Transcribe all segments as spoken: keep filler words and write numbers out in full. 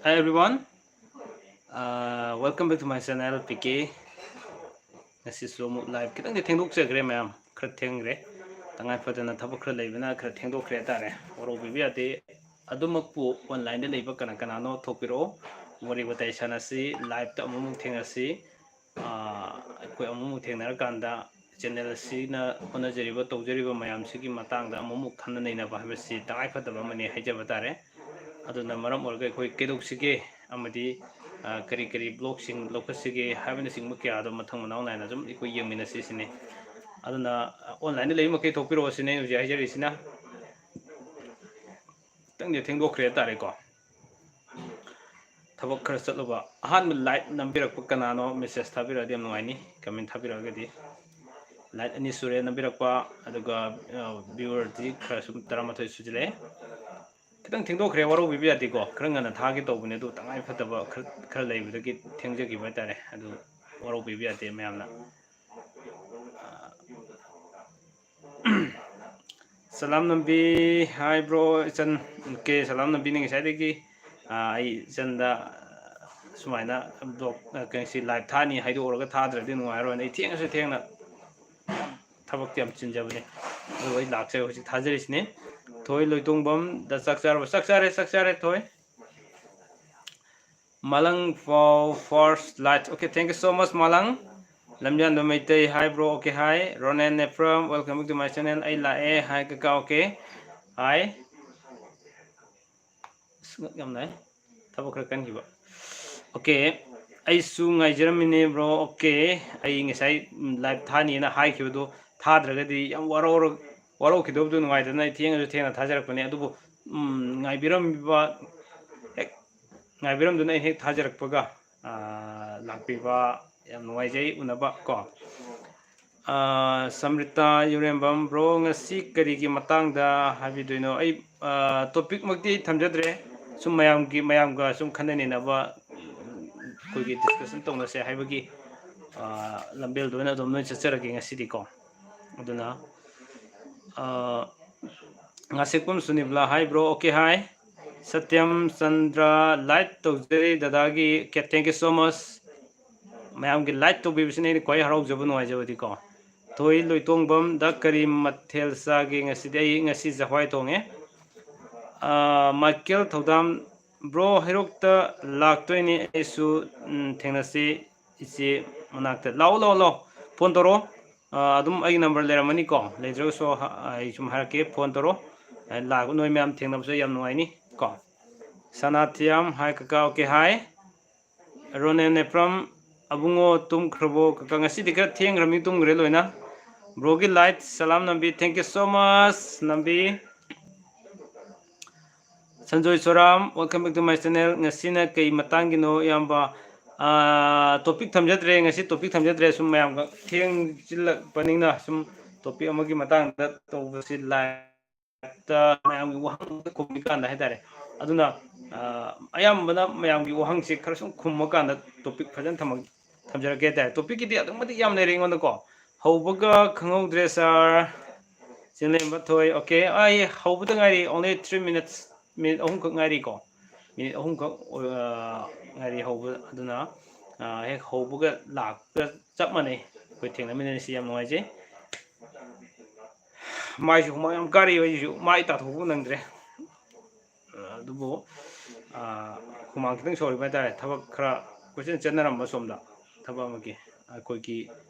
Hi everyone, uh, welcome back to my channel, P K. ꯉꯁꯤꯁꯨ ꯑꯃꯨꯛ live ꯈꯤꯇꯪꯗꯤ ꯊꯦꯡꯗꯣꯛꯆꯈ꯭ꯔꯦ ꯃꯌꯥꯝ, ꯈꯔ ꯊꯦꯡꯈ꯭ꯔꯦ꯫ ꯇꯉꯥꯏ ꯐꯗꯅ ꯊꯕꯛ ꯈꯔ ꯂꯩꯕꯅ ꯈꯔ ꯊꯦꯡꯗꯣꯛꯈ꯭ꯔꯦ ꯍꯥꯏꯇꯥꯔꯦ꯫ ꯋꯥꯔꯧꯕꯤꯕ ꯌꯥꯗꯦ꯫ ꯑꯗꯨꯃꯛꯄꯨ online ꯗ ꯂꯩꯕ ꯀꯅꯥ ꯀꯅꯥꯅꯣ ꯊꯣꯛꯄꯤꯔꯛꯑꯣ, ꯋꯥꯔꯤ ꯋꯥꯇꯥꯏ ꯁꯥꯟꯅꯁꯤ, live ꯇ ꯑꯃꯨꯛ ꯑꯃꯨꯛ ꯊꯦꯡꯅꯁꯤ꯫ ꯑꯥ, ꯑꯩꯈꯣꯏ ꯑꯃꯨꯛ ꯑꯃꯨꯛ ꯊꯦꯡꯅꯔꯀꯥꯟꯗ channel ꯑꯁꯤꯅ ꯍꯣꯠꯅꯖꯔꯤꯕ, ꯇꯧꯖꯔꯤꯕ ꯃꯌꯥꯝꯁꯤꯒꯤ ꯃꯇꯥꯡꯗ ꯑꯃꯨꯛ ꯑꯃꯨꯛ ꯈꯟꯅ ꯅꯩꯅꯕ ꯍꯥꯏꯕꯁꯤ ꯇꯉꯥꯏ ꯐꯗꯕ ꯑꯃꯅꯤ ꯍꯥꯏꯖꯕ ꯇꯥꯔꯦ꯫ ꯑꯗꯨꯅ ꯃꯔꯝ ꯑꯣꯏꯔꯒ ꯑꯩꯈꯣꯏ ꯀꯩꯗꯧꯁꯤꯒꯦ ꯑꯃꯗꯤ, ꯑꯥ, ꯀꯔꯤ ꯀꯔꯤ vlog ꯁꯤꯡ ꯂꯧꯈꯠꯁꯤꯒꯦ ꯍꯥꯏꯕꯅꯆꯤꯡꯕ ꯀꯌꯥꯗꯣ ꯃꯊꯪ ꯃꯅꯥꯎ ꯅꯥꯏꯅ ꯑꯗꯨꯝ ꯑꯩꯈꯣꯏ ꯌꯦꯡꯃꯤꯟꯅꯁꯤ ꯁꯤꯅꯤ꯫ ꯑꯗꯨꯅ, ꯑꯥ, online ꯗ ꯂꯩꯕ ꯃꯈꯩ ꯊꯣꯛꯄꯤꯔꯛꯑꯣ ꯁꯤꯅꯤ ꯑꯩ ꯍꯧꯖꯤꯛ ꯍꯥꯏꯖꯔꯤꯁꯤꯅ꯫ ꯈꯤꯇꯪꯗꯤ ꯊꯦꯡꯗꯣꯛꯈ꯭ꯔꯦ ꯍꯥꯏꯇꯥꯔꯦꯀꯣ꯫ ꯊꯕꯛ ꯈꯔ ꯆꯠꯂꯨꯕ꯫ ꯑꯍꯥꯟꯕ like ꯅꯝꯕꯤꯔꯛꯄ ꯀꯅꯥꯅꯣ, message ꯊꯥꯕꯤꯔꯛꯑꯗꯤ ꯌꯥꯝ ꯅꯨꯡꯉꯥꯏꯅꯤ, comment ꯊꯥꯕꯤꯔꯛꯑꯒꯗꯤ꯫ Like ꯑꯅꯤ ꯁꯨꯔꯦ ꯅꯝꯕꯤꯔꯛꯄ, ꯑꯗꯨꯒ, ꯑ, viewer ꯗꯤ ꯈꯔ ꯁꯨꯝ ꯇꯔꯥꯃꯥꯊꯣꯏ ꯁꯨꯖꯤꯜꯂꯛꯑꯦ꯫ ꯈꯤꯇꯪ ꯊꯦꯡꯗꯣꯛꯈ꯭ꯔꯦ, ꯋꯥꯔꯧꯕꯤꯕ ꯌꯥꯗꯦꯀꯣ꯫ ꯈꯔ ꯉꯟꯅ ꯊꯥꯒꯦ ꯇꯧꯕꯅꯦ, ꯑꯗꯨ ꯇꯉꯥꯏ ꯐꯗꯕ ꯈꯔ, ꯈꯔ ꯂꯩꯕꯗꯒꯤ ꯊꯦꯡꯖꯈꯤꯕ ꯍꯥꯏꯇꯥꯔꯦ꯫ ꯑꯗꯨ ꯋꯥꯔꯧꯕꯤꯕ ꯌꯥꯗꯦ ꯃꯌꯥꯝꯅ꯫ ꯑ, ꯁꯂꯥꯝ ꯅꯝꯕꯤ, hi bro, ꯏꯆꯟ꯫ Okay, ꯁꯂꯥꯝ ꯅꯝꯕꯤꯅꯤ ꯉꯁꯥꯏꯗꯒꯤ, ꯑ, ꯑꯩ ꯏꯆꯟꯗ ꯁꯨꯃꯥꯏꯅ vlog, ꯑ, ꯀꯩꯅꯣꯁꯤ live ꯊꯥꯅꯤ ꯍꯥꯏꯗꯣꯛꯎꯔꯒ ꯊꯥꯗ꯭ꯔꯗꯤ ꯅꯨꯡꯉꯥꯏꯔꯣꯏꯅ ꯑꯩ ꯊꯦꯡꯉꯁꯨ ꯊꯦꯡꯅ ꯊꯕꯛꯇꯤ ꯌꯥꯝ ꯆꯤꯟꯖꯕꯅꯦ꯫ ꯑꯗꯨꯒ ꯑꯩ ꯂꯥꯛꯆꯔꯦ ꯍꯧꯖꯤꯛ ꯊꯥꯖꯔꯤꯁꯤꯅꯤ꯫ ꯊꯣꯏ ꯂꯣꯏꯇꯣꯡꯕꯝ ꯗ ꯆꯥꯛ ꯆꯥꯔꯕ? ꯆꯥꯛ ꯆꯥꯔꯦ, ꯆꯥꯛ ꯆꯥꯔꯦ, ꯊꯣꯏ꯫ ꯃꯥꯂꯪ ꯐꯥꯎ first like. Okay, thank you so much, ꯃꯥꯂꯪ꯫ ꯂꯝꯖꯥꯟꯕ Meitei, hi bro, okay, hi꯫ Ronen Nepram, welcome back to my channel꯫ ꯑꯩ ꯂꯥꯛꯑꯦ, hi ꯀꯀꯥ, okay, hi꯫ ꯑꯁ, ꯉꯛ ꯌꯥꯝ ꯅꯥꯏ꯫ ꯊꯕꯛ ꯈꯔ ꯀꯟꯈꯤꯕ꯫ Okay, ꯑꯩꯁꯨ ꯉꯥꯏꯖꯔꯝꯃꯤꯅꯦ bro꯫ Okay, ꯑꯩ ꯉꯁꯥꯏ, ꯎꯝ, live ꯊꯥꯅꯤꯅ ꯍꯥꯏꯈꯤꯕꯗꯣ ꯊꯥꯗ꯭ꯔꯒꯗꯤ ꯌꯥꯝ ꯋꯥꯔꯧꯔ-, ꯋꯥꯔꯧꯈꯤꯗꯧꯕꯗꯣ ꯅꯨꯡꯉꯥꯏꯗꯅ ꯑꯩ ꯊꯦꯡꯉꯁꯨ ꯊꯦꯡꯅ ꯊꯥꯖꯔꯛꯄꯅꯦ꯫ ꯑꯗꯨꯕꯨ, ꯎꯝ, ꯉꯥꯏꯕꯤꯔꯝꯕ, ꯍꯦꯛ ꯉꯥꯏꯕꯤꯔꯝꯗꯨꯅ ꯑꯩ ꯍꯦꯛ ꯊꯥꯖꯔꯛꯄꯒ, ꯑꯥ, ꯂꯥꯛꯄꯤꯕ ꯌꯥꯝ ꯅꯨꯡꯉꯥꯏꯖꯩ ꯎꯅꯕ ꯀꯣ꯫ ꯑꯥ, ꯁꯝꯔꯤꯇꯥ ꯌꯨꯔꯦꯝꯕꯝ, bro, ꯉꯁꯤ ꯀꯔꯤꯒꯤ ꯃꯇꯥꯡꯗ ꯍꯥꯏꯕꯤꯗꯣꯏꯅꯣ? ꯑꯩ, ꯑꯥ, topic ꯃꯛꯇꯤ ꯑꯩ ꯊꯝꯖꯗ꯭ꯔꯦ, ꯁꯨꯝ ꯃꯌꯥꯝꯒꯤ, ꯃꯌꯥꯝꯒ ꯁꯨꯝ ꯈꯟꯅ ꯅꯩꯅꯕ, ꯑꯩꯈꯣꯏꯒꯤ discussion ꯇꯧꯅꯁꯦ ꯍꯥꯏꯕꯒꯤ, ꯑꯥ, ꯂꯝꯕꯦꯜꯗ ꯑꯣꯏꯅ ꯑꯗꯨꯝ ꯂꯣꯏ ꯆꯠꯆꯔꯒꯦ ꯉꯁꯤꯗꯤꯀꯣ꯫ ꯑꯗꯨꯅ, ꯑꯥ, ꯉꯥꯁꯦꯛꯄꯝ ꯁꯨꯅꯤꯕꯂꯥ, hi bro, okay, hi꯫ ꯁꯇ꯭ꯌꯝ Chandra, like ꯇꯧꯖꯔꯤ ꯗꯗꯥꯒꯤ꯫ Okay, thank you so much꯫ ꯃꯌꯥꯝꯒꯤ like ꯇꯧꯕꯤꯕꯁꯤꯅ ꯑꯩꯅ ꯈ꯭ꯋꯥꯏ ꯍꯔꯥꯎꯖꯕ, ꯅꯨꯡꯉꯥꯏꯖꯕꯗꯤꯀꯣ꯫ ꯊꯣꯏ ꯂꯣꯏꯇꯣꯡꯕꯝꯗ ꯀꯔꯤ ꯃꯊꯦꯜ ꯆꯥꯒꯦ ꯉꯁꯤꯗꯤ? ꯑꯩ ꯉꯁꯤ ꯆꯥꯛꯍꯋꯥꯏ ꯊꯣꯡꯉꯦ꯫ ꯑꯥ, ꯃꯥꯏꯀꯦꯜ ꯊꯧꯗꯥꯝ, "Bro, ꯍꯩꯔꯣꯛꯇ ꯂꯥꯛꯇꯣꯏꯅꯤ ꯑꯩꯁꯨ, ꯎꯝ, ꯊꯦꯡꯅꯁꯤ ꯏꯆꯦ ꯃꯅꯥꯛꯇ꯫" ꯂꯥꯛꯑꯣ, ꯂꯥꯛꯑꯣ, ꯂꯥꯛꯑꯣ꯫ Phone ꯇꯧꯔꯛꯑꯣ꯫ ꯑꯥ, ꯑꯗꯨꯝ ꯑꯩꯒꯤ number ꯂꯩꯔꯝꯃꯅꯤꯀꯣ꯫ ꯂꯩꯇ꯭ꯔꯒꯁꯨ ꯍ-, ꯑꯩ ꯁꯨꯝ ꯍꯥꯏꯔꯛꯀꯦ, phone ꯇꯧꯔꯛꯑꯣ꯫ ꯑꯥ, ꯂꯥꯛꯑꯣ, ꯅꯣꯏ ꯃꯌꯥꯝ ꯊꯦꯡꯅꯕꯁꯨ ꯌꯥꯝ ꯅꯨꯡꯉꯥꯏꯅꯤ ꯀꯣ꯫ ꯁꯅꯥꯊꯤꯌꯥꯝ, hi ꯀꯀꯥ, okay, hi꯫ ꯔꯣꯅꯦꯜ ꯅꯦꯄ꯭ꯔꯝ, "ꯑꯕꯨꯡꯉꯣ ꯇꯨꯝꯈ꯭ꯔꯕꯣ?" ꯀꯀꯥ, ꯉꯁꯤꯗꯤ ꯈꯔ ꯊꯦꯡꯈ꯭ꯔꯃꯤ, ꯇꯨꯝꯈ꯭ꯔꯦ ꯂꯣꯏꯅ꯫ Broꯒꯤ like, Salam ꯅꯝꯕꯤ, thank you so much ꯅꯝꯕꯤ꯫ Sanjoy ꯁꯣꯔꯥꯝ, welcome back to my channel꯫ ꯉꯁꯤꯅ ꯀꯩ ꯃꯇꯥꯡꯒꯤꯅꯣ ꯏꯌꯥꯝꯕ? ꯑꯥ, topic ꯊꯝꯖꯗ꯭ꯔꯦ, ꯉꯁꯤ topic ꯊꯝꯖꯗ꯭ꯔꯦ, ꯁꯨꯝ ꯃꯌꯥꯝꯒ ꯊꯦꯡꯖꯤꯜꯂꯛꯄꯅꯤꯅ ꯁꯨꯝ topic ꯑꯃꯒꯤ ꯃꯇꯥꯡꯗ ꯇꯧꯕꯁꯤ liveꯇ ꯃꯌꯥꯝꯒꯤ ꯋꯥꯍꯪ ꯈꯨꯝꯃꯤꯀꯥꯟꯗ ꯍꯥꯏꯇꯥꯔꯦ꯫ ꯑꯗꯨꯅ, ꯑꯥ, ꯑꯌꯥꯝꯕꯅ ꯃꯌꯥꯝꯒꯤ ꯋꯥꯍꯪꯁꯦ ꯈꯔ ꯁꯨꯝ ꯈꯨꯝꯃꯀꯥꯟꯗ topic ꯐꯖꯅ ꯊꯝꯃ-, ꯊꯝꯖꯔꯛꯀꯦ ꯍꯥꯏꯇꯥꯔꯦ꯫ Topicꯀꯤꯗꯤ ꯑꯗꯨꯛ ꯃꯇꯤꯛ ꯌꯥꯝ ꯂꯩꯔꯦ ꯑꯩꯉꯣꯟꯗꯀꯣ꯫ ꯍꯧꯕꯒ ꯈꯪꯍꯧꯗ꯭ꯔꯦ sir꯫ ꯆꯤꯡꯂꯦꯝꯕ ꯊꯣꯏ, okay, ꯑꯩ ꯍꯧꯕꯗ ꯉꯥꯏꯔꯤ, only three minutes, minute ꯑꯍꯨꯝꯈꯛ ꯉꯥꯏꯔꯤꯀꯣ, minute ꯑꯍꯨꯝꯈꯛ, ꯑ, ꯉꯥꯏꯔꯤ ꯍꯧꯕ꯫ ꯑꯗꯨꯅ, ꯑ, ꯍꯦꯛ ꯍꯧꯕꯒ ꯂꯥꯛꯄꯒ ꯆꯞ ꯃꯥꯟꯅꯩ, ꯑꯩꯈꯣꯏ ꯊꯦꯡꯅꯃꯤꯟꯅꯔꯤꯁꯤ꯫ ꯌꯥꯝ ꯅꯨꯡꯉꯥꯏꯖꯩ꯫ ꯃꯥꯏꯁꯨ ꯍꯨꯃꯥꯡ ꯌꯥꯝ ꯀꯥꯔꯤ, ꯑꯩꯁꯨ ꯃꯥꯏ ꯇꯥꯊꯣꯛꯄ ꯅꯪꯗ꯭ꯔꯦ꯫ ꯑꯗꯨꯕꯨ, ꯑ, ꯍꯨꯃꯥꯡ ꯈꯤꯇꯪ ꯁꯧꯔꯤꯕ ꯍꯥꯏꯇꯥꯔꯦ꯫ ꯊꯕꯛ ꯈꯔ ꯀꯣꯏꯆꯦꯟ ꯆꯦꯟꯅꯔꯝꯕ ꯁꯣꯝꯗ, ꯊꯕꯛ ꯑꯃꯒꯤ꯫ ꯑꯩꯈꯣꯏꯒꯤ,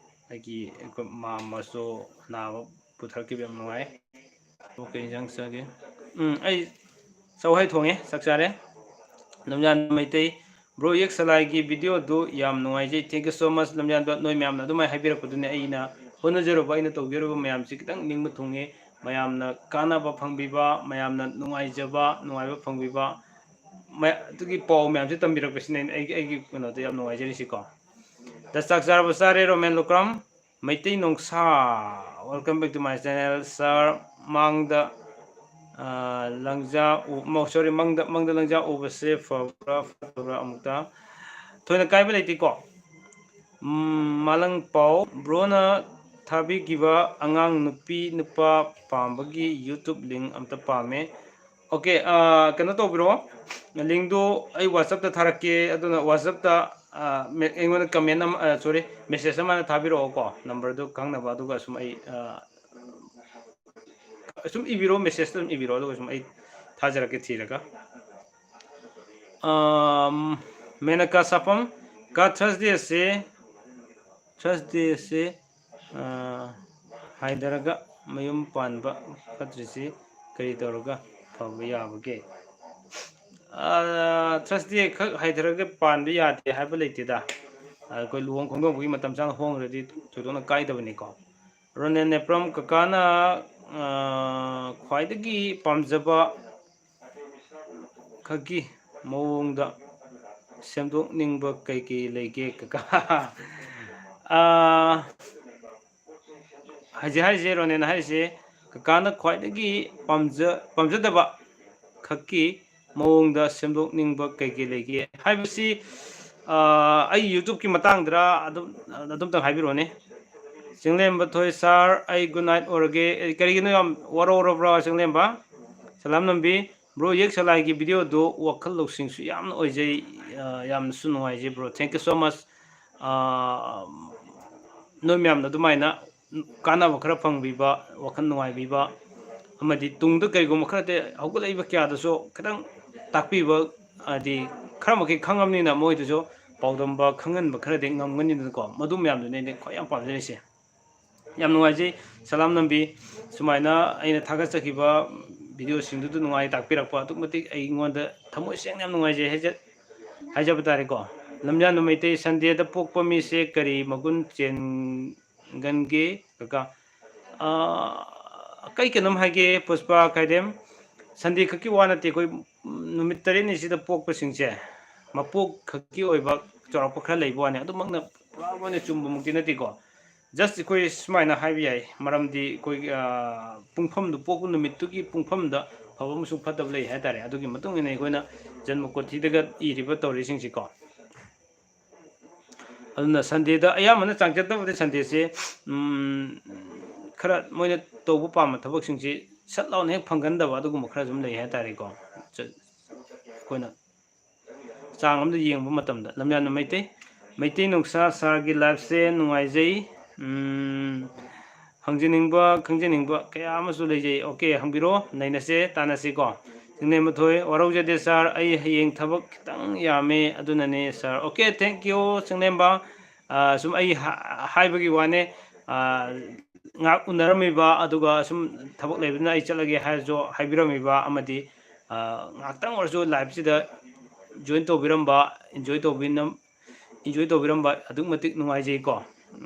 ꯑꯩꯒꯤ, ꯑꯩꯈꯣꯏ ꯃꯥꯝꯃꯁꯨ ꯑꯅꯥꯕ ꯄꯨꯊꯔꯛꯈꯤꯕ, ꯌꯥꯝ ꯅꯨꯡꯉꯥꯏ꯫ ꯑꯣ, ꯀꯩ ꯏꯟꯖꯥꯡ ꯆꯥꯒꯦ? ꯎꯝ, ꯑꯩ ꯆꯧꯍꯩ ꯊꯣꯡꯉꯦ, ꯆꯥꯛ ꯆꯥꯔꯦ꯫ ꯂꯝꯖꯥꯟ ꯃꯩꯇꯩ, bro, ꯌꯦꯛ ꯁꯂꯥꯏꯒꯤ videoꯗꯨ ꯌꯥꯝ ꯅꯨꯡꯉꯥꯏꯖꯩ꯫ Thank you so much, ꯂꯝꯖꯥꯟꯕ꯫ ꯅꯣꯏ ꯃꯌꯥꯝꯅ ꯑꯗꯨꯃꯥꯏꯅ ꯍꯥꯏꯕꯤꯔꯛꯄꯗꯨꯅꯦ ꯑꯩꯅ ꯍꯣꯠꯅꯖꯔꯨꯕ, ꯑꯩꯅ ꯇꯧꯖꯔꯨꯕ ꯃꯌꯥꯝꯁꯤ ꯈꯤꯇꯪ ꯅꯤꯡꯕ ꯊꯨꯡꯉꯦ꯫ ꯃꯌꯥꯝꯅ ꯀꯥꯟꯅꯕ ꯐꯪꯕꯤꯕ, ꯃꯌꯥꯝꯅ ꯅꯨꯡꯉꯥꯏꯖꯕ, ꯅꯨꯡꯉꯥꯏꯕ ꯐꯪꯕꯤꯕ, ꯃꯌꯥ-, ꯑꯗꯨꯒꯤ ꯄꯥꯎ ꯃꯌꯥꯝꯁꯦ ꯇꯝꯕꯤꯔꯛꯄꯁꯤꯅ ꯑꯩꯒꯤ, ꯑꯩꯒꯤ ꯀꯩꯅꯣꯗ ꯌꯥꯝ ꯅꯨꯡꯉꯥꯏꯖꯔꯤꯁꯤꯀꯣ꯫ ꯗ ꯆꯥꯛ ꯆꯥꯔꯕ ꯆꯥꯔꯦ, ꯔꯣꯃꯦꯟ ꯂꯨꯀ꯭ꯔꯥꯝ꯫ ꯃꯩꯇꯩ ꯅꯣꯡꯁꯥ, welcome back to my channel, sir꯫ ꯃꯥꯡꯗ, ꯑ, ꯂꯪꯖꯥ ꯎ-, ꯃ-, sorry, ꯃꯪꯗ, ꯃꯪꯗ ꯂꯪꯖꯥ ꯎꯕꯁꯦ ꯐꯕ꯭ꯔꯥ ꯐꯠꯇꯕ꯭ꯔꯥ ꯑꯃꯨꯛꯇ? ꯊꯣꯏꯅ ꯀꯥꯏꯕ ꯂꯩꯇꯦꯀꯣ꯫ ꯎꯝ, ꯃꯥꯂꯪ ꯄꯥꯎ, broꯅ ꯊꯥꯕꯤꯈꯤꯕ ꯑꯉꯥꯡ ꯅꯨꯄꯤ ꯅꯨꯄꯥ ꯄꯥꯝꯕꯒꯤ YouTube link ꯑꯝꯇ ꯄꯥꯝꯃꯦ꯫ ꯑꯣꯀꯦ, ꯀꯩꯅꯣ ꯇꯧꯕꯤꯔꯣ, ꯂꯤꯡꯗꯨ ꯑꯩ WhatsApp-ꯇ ꯊꯥꯔꯛꯀꯦ꯫ ꯑꯗꯨꯅ WhatsApp-ꯇ ꯑꯩꯉꯣꯟꯗ comment ꯑꯃ, ꯁꯣꯔꯤ, message ꯑꯃ ꯊꯥꯕꯤꯔꯛꯑꯣꯀꯣ, number-ꯗꯨ ꯈꯪꯅꯕ꯫ ꯑꯗꯨꯒ ꯁꯨꯝ ꯑꯩ ꯁꯨꯝ ꯏꯕꯤꯔꯣ, message-ꯇ ꯑꯗꯨꯝ ꯏꯕꯤꯔꯣ, ꯑꯗꯨꯒ ꯁꯨꯝ ꯑꯩ ꯊꯥꯖꯔꯛꯀꯦ ꯊꯤꯔꯒ꯫ ꯃꯦꯅꯀꯥ ꯁꯥꯐꯝ, ꯀꯥ, Thursday-ꯁꯦ, Thursday-ꯁꯦ ꯍꯥꯏꯊꯔꯒ ꯃꯌꯨꯝ ꯄꯥꯟꯕ ꯐꯠꯇ꯭ꯔꯤꯁꯤ ꯀꯔꯤ ꯇꯧꯔꯒ ꯐꯕ ꯌꯥꯕꯒꯦ? Thursday ꯈꯛ ꯍꯥꯏꯊꯔꯒ ꯄꯥꯟꯕ ꯌꯥꯗꯦ ꯍꯥꯏꯕ ꯂꯩꯇꯦꯗ꯫ ꯑꯩꯈꯣꯏ ꯂꯨꯍꯣꯡ ꯈꯣꯡꯗꯣꯡꯕꯒꯤ ꯃꯇꯝ ꯆꯥꯅ ꯍꯣꯡꯈ꯭ꯔꯗꯤ ꯊꯣꯏꯗꯣꯛꯅ ꯀꯥꯏꯗꯕꯅꯤꯀꯣ꯫ ꯔꯣꯅꯦꯜ ꯅꯦꯄ꯭ꯔꯝ, ꯀꯀꯥꯅ ꯈ꯭ꯋꯥꯏꯗꯒꯤ ꯄꯥꯝꯖꯕ ꯈꯛꯀꯤ ꯃꯑꯣꯡꯗ ꯁꯦꯝꯗꯣꯛꯅꯤꯡꯕ ꯀꯩ ꯀꯩ ꯂꯩꯒꯦ ꯀꯀꯥ? ꯍꯧꯖꯤꯛ ꯍꯥꯏꯔꯤꯁꯦ, ꯔꯣꯅꯦꯜ ꯍꯥꯏꯔꯤꯁꯦ, ꯀꯀꯥꯅ ꯈ꯭ꯋꯥꯏꯗꯒꯤ ꯄꯥꯝꯖ-, ꯄꯥꯝꯖꯗꯕ ꯈꯛꯀꯤ ꯃꯑꯣꯡꯗ ꯁꯦꯝꯗꯣꯛꯅꯤꯡꯕ ꯀꯩ ꯀꯩ ꯂꯩꯒꯦ ꯍꯥꯏꯕꯁꯤ, ꯑꯩ YouTube-ꯀꯤ ꯃꯇꯥꯡꯗꯔ ꯑꯗꯨꯝ, ꯑꯗꯨꯝꯇꯪ ꯍꯥꯏꯕꯤꯔꯛꯑꯣꯅꯦ꯫ ꯆꯤꯡꯂꯦꯝꯕ ꯊꯣꯏ sir, ꯑꯩ good night ꯑꯣꯏꯔꯒꯦ꯫ ꯑꯦ, ꯀꯔꯤꯒꯤꯅꯣ ꯌꯥꯝ ꯋꯥꯔꯧꯔꯕ꯭ꯔꯥ ꯆꯤꯡꯂꯦꯝꯕ? ꯁꯂꯥꯝ ꯅꯝꯕꯤ꯫ Bro, ꯌꯦꯛ ꯁꯂꯥꯏꯒꯤ video-ꯗꯨ ꯋꯥꯈꯜ ꯂꯧꯁꯤꯡꯁꯨ ꯌꯥꯝꯅ ꯑꯣꯏꯖꯩ, ꯌꯥꯝꯅꯁꯨ ꯅꯨꯡꯉꯥꯏꯖꯩ bro, thank you so much꯫ ꯅꯣꯏ ꯃꯌꯥꯝꯅ ꯑꯗꯨꯃꯥꯏꯅ ꯀꯥꯟꯅꯕ ꯈꯔ ꯐꯪꯕꯤꯕ, ꯋꯥꯈꯜ ꯅꯨꯡꯉꯥꯏꯕꯤꯕ, ꯑꯃꯗꯤ ꯇꯨꯡꯗ ꯀꯔꯤꯒꯨꯝꯕ ꯈꯔꯗꯤ ꯍꯧꯒꯠꯂꯛꯏꯕ ꯀꯌꯥꯗꯁꯨ ꯈꯤꯇꯪ ꯇꯥꯛꯄꯤꯕ, ꯍꯥꯏꯗꯤ ꯈꯔ ꯃꯈꯩ ꯈꯪꯉꯕꯅꯤꯅ ꯃꯣꯏꯗꯁꯨ ꯄꯥꯎꯗꯝꯕ ꯈꯪꯍꯟꯕ ꯈꯔꯗꯤ ꯉꯝꯒꯅꯤꯗꯅꯀꯣ꯫ ꯃꯗꯨ ꯃꯌꯥꯝꯗꯨꯅꯦ ꯑꯩꯅ ꯈ꯭ꯋꯥꯏ ꯌꯥꯝ ꯄꯥꯝꯖꯔꯤꯁꯦ꯫ ꯌꯥꯝ ꯅꯨꯡꯉꯥꯏꯖꯩ ꯁꯂꯥꯝ ꯅꯝꯕꯤ, ꯁꯨꯃꯥꯏꯅ ꯑꯩꯅ ꯊꯥꯒꯠꯆꯈꯤꯕ video-ꯁꯤꯡꯗꯨꯗ ꯅꯨꯡꯉꯥꯏ ꯇꯥꯛꯄꯤꯔꯛꯄ꯫ ꯑꯗꯨꯛꯀꯤ ꯃꯇꯤꯛ ꯑꯩꯉꯣꯟꯗ ꯊꯃꯣꯏ ꯁꯦꯡꯅ ꯌꯥꯝ ꯅꯨꯡꯉꯥꯏꯖꯩ ꯍꯥꯏꯖ-, ꯍꯥꯏꯖꯕ ꯇꯥꯔꯦꯀꯣ꯫ ꯂꯝꯖꯥꯟꯕ ꯃꯩꯇꯩ, Sunday-ꯗ ꯄꯣꯛꯄ ꯃꯤꯁꯦ ꯀꯔꯤ ꯃꯒꯨꯟ ꯆꯦꯟꯒꯟꯒꯦ ꯀꯀꯥ? ꯀꯩ ꯀꯩꯅꯣꯝ ꯍꯥꯏꯒꯦ ꯄꯨꯁꯄꯥ ꯈꯥꯏꯗꯦꯝ, Sunday ꯈꯛꯀꯤ ꯋꯥ ꯅꯠꯇꯦ, ꯑꯩꯈꯣꯏ ꯅꯨꯃꯤꯠ ꯇꯔꯦꯠꯅꯤꯁꯤꯗ ꯄꯣꯛꯄꯁꯤꯡꯁꯦ ꯃꯄꯣꯛ ꯈꯛꯀꯤ ꯑꯣꯏꯕ ꯆꯥꯎꯔꯥꯛꯄ ꯈꯔ ꯂꯩꯕ ꯋꯥꯅꯤ, ꯑꯗꯨꯃꯛꯅ ꯄꯨꯔꯥ ꯑꯣꯏꯅ ꯆꯨꯝꯕꯃꯛꯇꯤ ꯅꯠꯇꯦꯀꯣ꯫ Just ꯑꯩꯈꯣꯏ ꯁꯨꯃꯥꯏꯅ ꯍꯥꯏꯕ ꯌꯥꯏ, ꯃꯔꯝꯗꯤ ꯑꯩꯈꯣꯏꯒꯤ ꯄꯨꯡꯐꯝꯗꯨ, ꯄꯣꯛꯄ ꯅꯨꯃꯤꯠꯇꯨꯒꯤ ꯄꯨꯡꯐꯝꯗ ꯑꯐꯕ ꯑꯃꯁꯨꯡ ꯐꯠꯇꯕ ꯂꯩ ꯍꯥꯏꯇꯥꯔꯦ꯫ ꯑꯗꯨꯒꯤ ꯃꯇꯨꯡ ꯏꯟꯅ ꯑꯩꯈꯣꯏꯅ ꯖꯟꯃ ꯀꯣꯊꯤꯗꯒ ꯏꯔꯤꯕ ꯇꯧꯔꯤꯁꯤꯡꯁꯤꯀꯣ꯫ ꯑꯗꯨꯅ Sunday-ꯗ ꯑꯌꯥꯝꯕꯅ ꯆꯥꯡꯆꯠꯇꯕꯨꯗꯤ Sunday-ꯁꯦ ꯈꯔ ꯃꯣꯏꯅ ꯇꯧꯕ ꯄꯥꯝꯕ ꯊꯕꯛꯁꯤꯡꯁꯤ ꯁꯠ ꯂꯥꯎꯅ ꯍꯦꯛ ꯐꯪꯒꯟꯗꯕ ꯑꯗꯨꯒꯨꯝꯕ ꯈꯔꯁꯨ ꯑꯗꯨꯝ ꯂꯩ ꯍꯥꯏꯇꯥꯔꯦꯀꯣ꯫ ꯑꯩꯈꯣꯏꯅ ꯆꯥꯡ ꯑꯃꯗ ꯌꯦꯡꯕ ꯃꯇꯝꯗ꯫ ꯂꯝꯌꯥꯟꯕ ꯃꯩꯇꯩ, ꯃꯩꯇꯩ ꯅꯨꯡꯁꯥ ꯁꯥꯔꯒꯤ liveꯁꯦ ꯅꯨꯡꯉꯥꯏꯖꯩ꯫ ꯎꯝ, ꯍꯪꯖꯅꯤꯡꯕ, ꯈꯪꯖꯅꯤꯡꯕ ꯀꯌꯥ ꯑꯃꯁꯨ ꯂꯩꯖꯩ꯫ Okay, ꯍꯪꯕꯤꯔꯣ, ꯅꯩꯅꯁꯦ, ꯇꯥꯟꯅꯁꯤꯀꯣ꯫ ꯆꯤꯡꯂꯦꯝꯕ ꯊꯣꯏ, ꯋꯥꯔꯧꯖꯗꯦ sir, ꯑꯩ ꯍꯌꯦꯡ ꯊꯕꯛ ꯈꯤꯇꯪ ꯌꯥꯝꯃꯦ, ꯑꯗꯨꯅꯅꯦ sir꯫ Okay, thank you, ꯆꯤꯡꯂꯦꯝꯕ꯫ ꯑꯥ, ꯁꯨꯝ ꯑꯩ ꯍꯥ-, ꯍꯥꯏꯕꯒꯤ ꯋꯥꯅꯦ, ꯑꯥ, ꯉꯥꯏꯍꯥꯛ ꯎꯅꯔꯝꯃꯤꯕ, ꯑꯗꯨꯒ ꯁꯨꯝ ꯊꯕꯛ ꯂꯩꯕꯅꯤꯅ ꯑꯩ ꯆꯠꯂꯒꯦ ꯍꯥꯏꯔꯁꯨ ꯍꯥꯏꯕꯤꯔꯝꯃꯤꯕ ꯑꯃꯗꯤ, ꯑꯥ, ꯉꯥꯏꯍꯥꯛꯇꯪ ꯑꯣꯏꯔꯁꯨ liveꯁꯤꯗ join ꯇꯧꯕꯤꯔꯝꯕ, enjoy ꯇꯧꯕꯤꯅ-, enjoy ꯇꯧꯕꯤꯔꯝꯕ ꯑꯗꯨꯛ ꯃꯇꯤꯛ ꯅꯨꯡꯉꯥꯏꯖꯩꯀꯣ꯫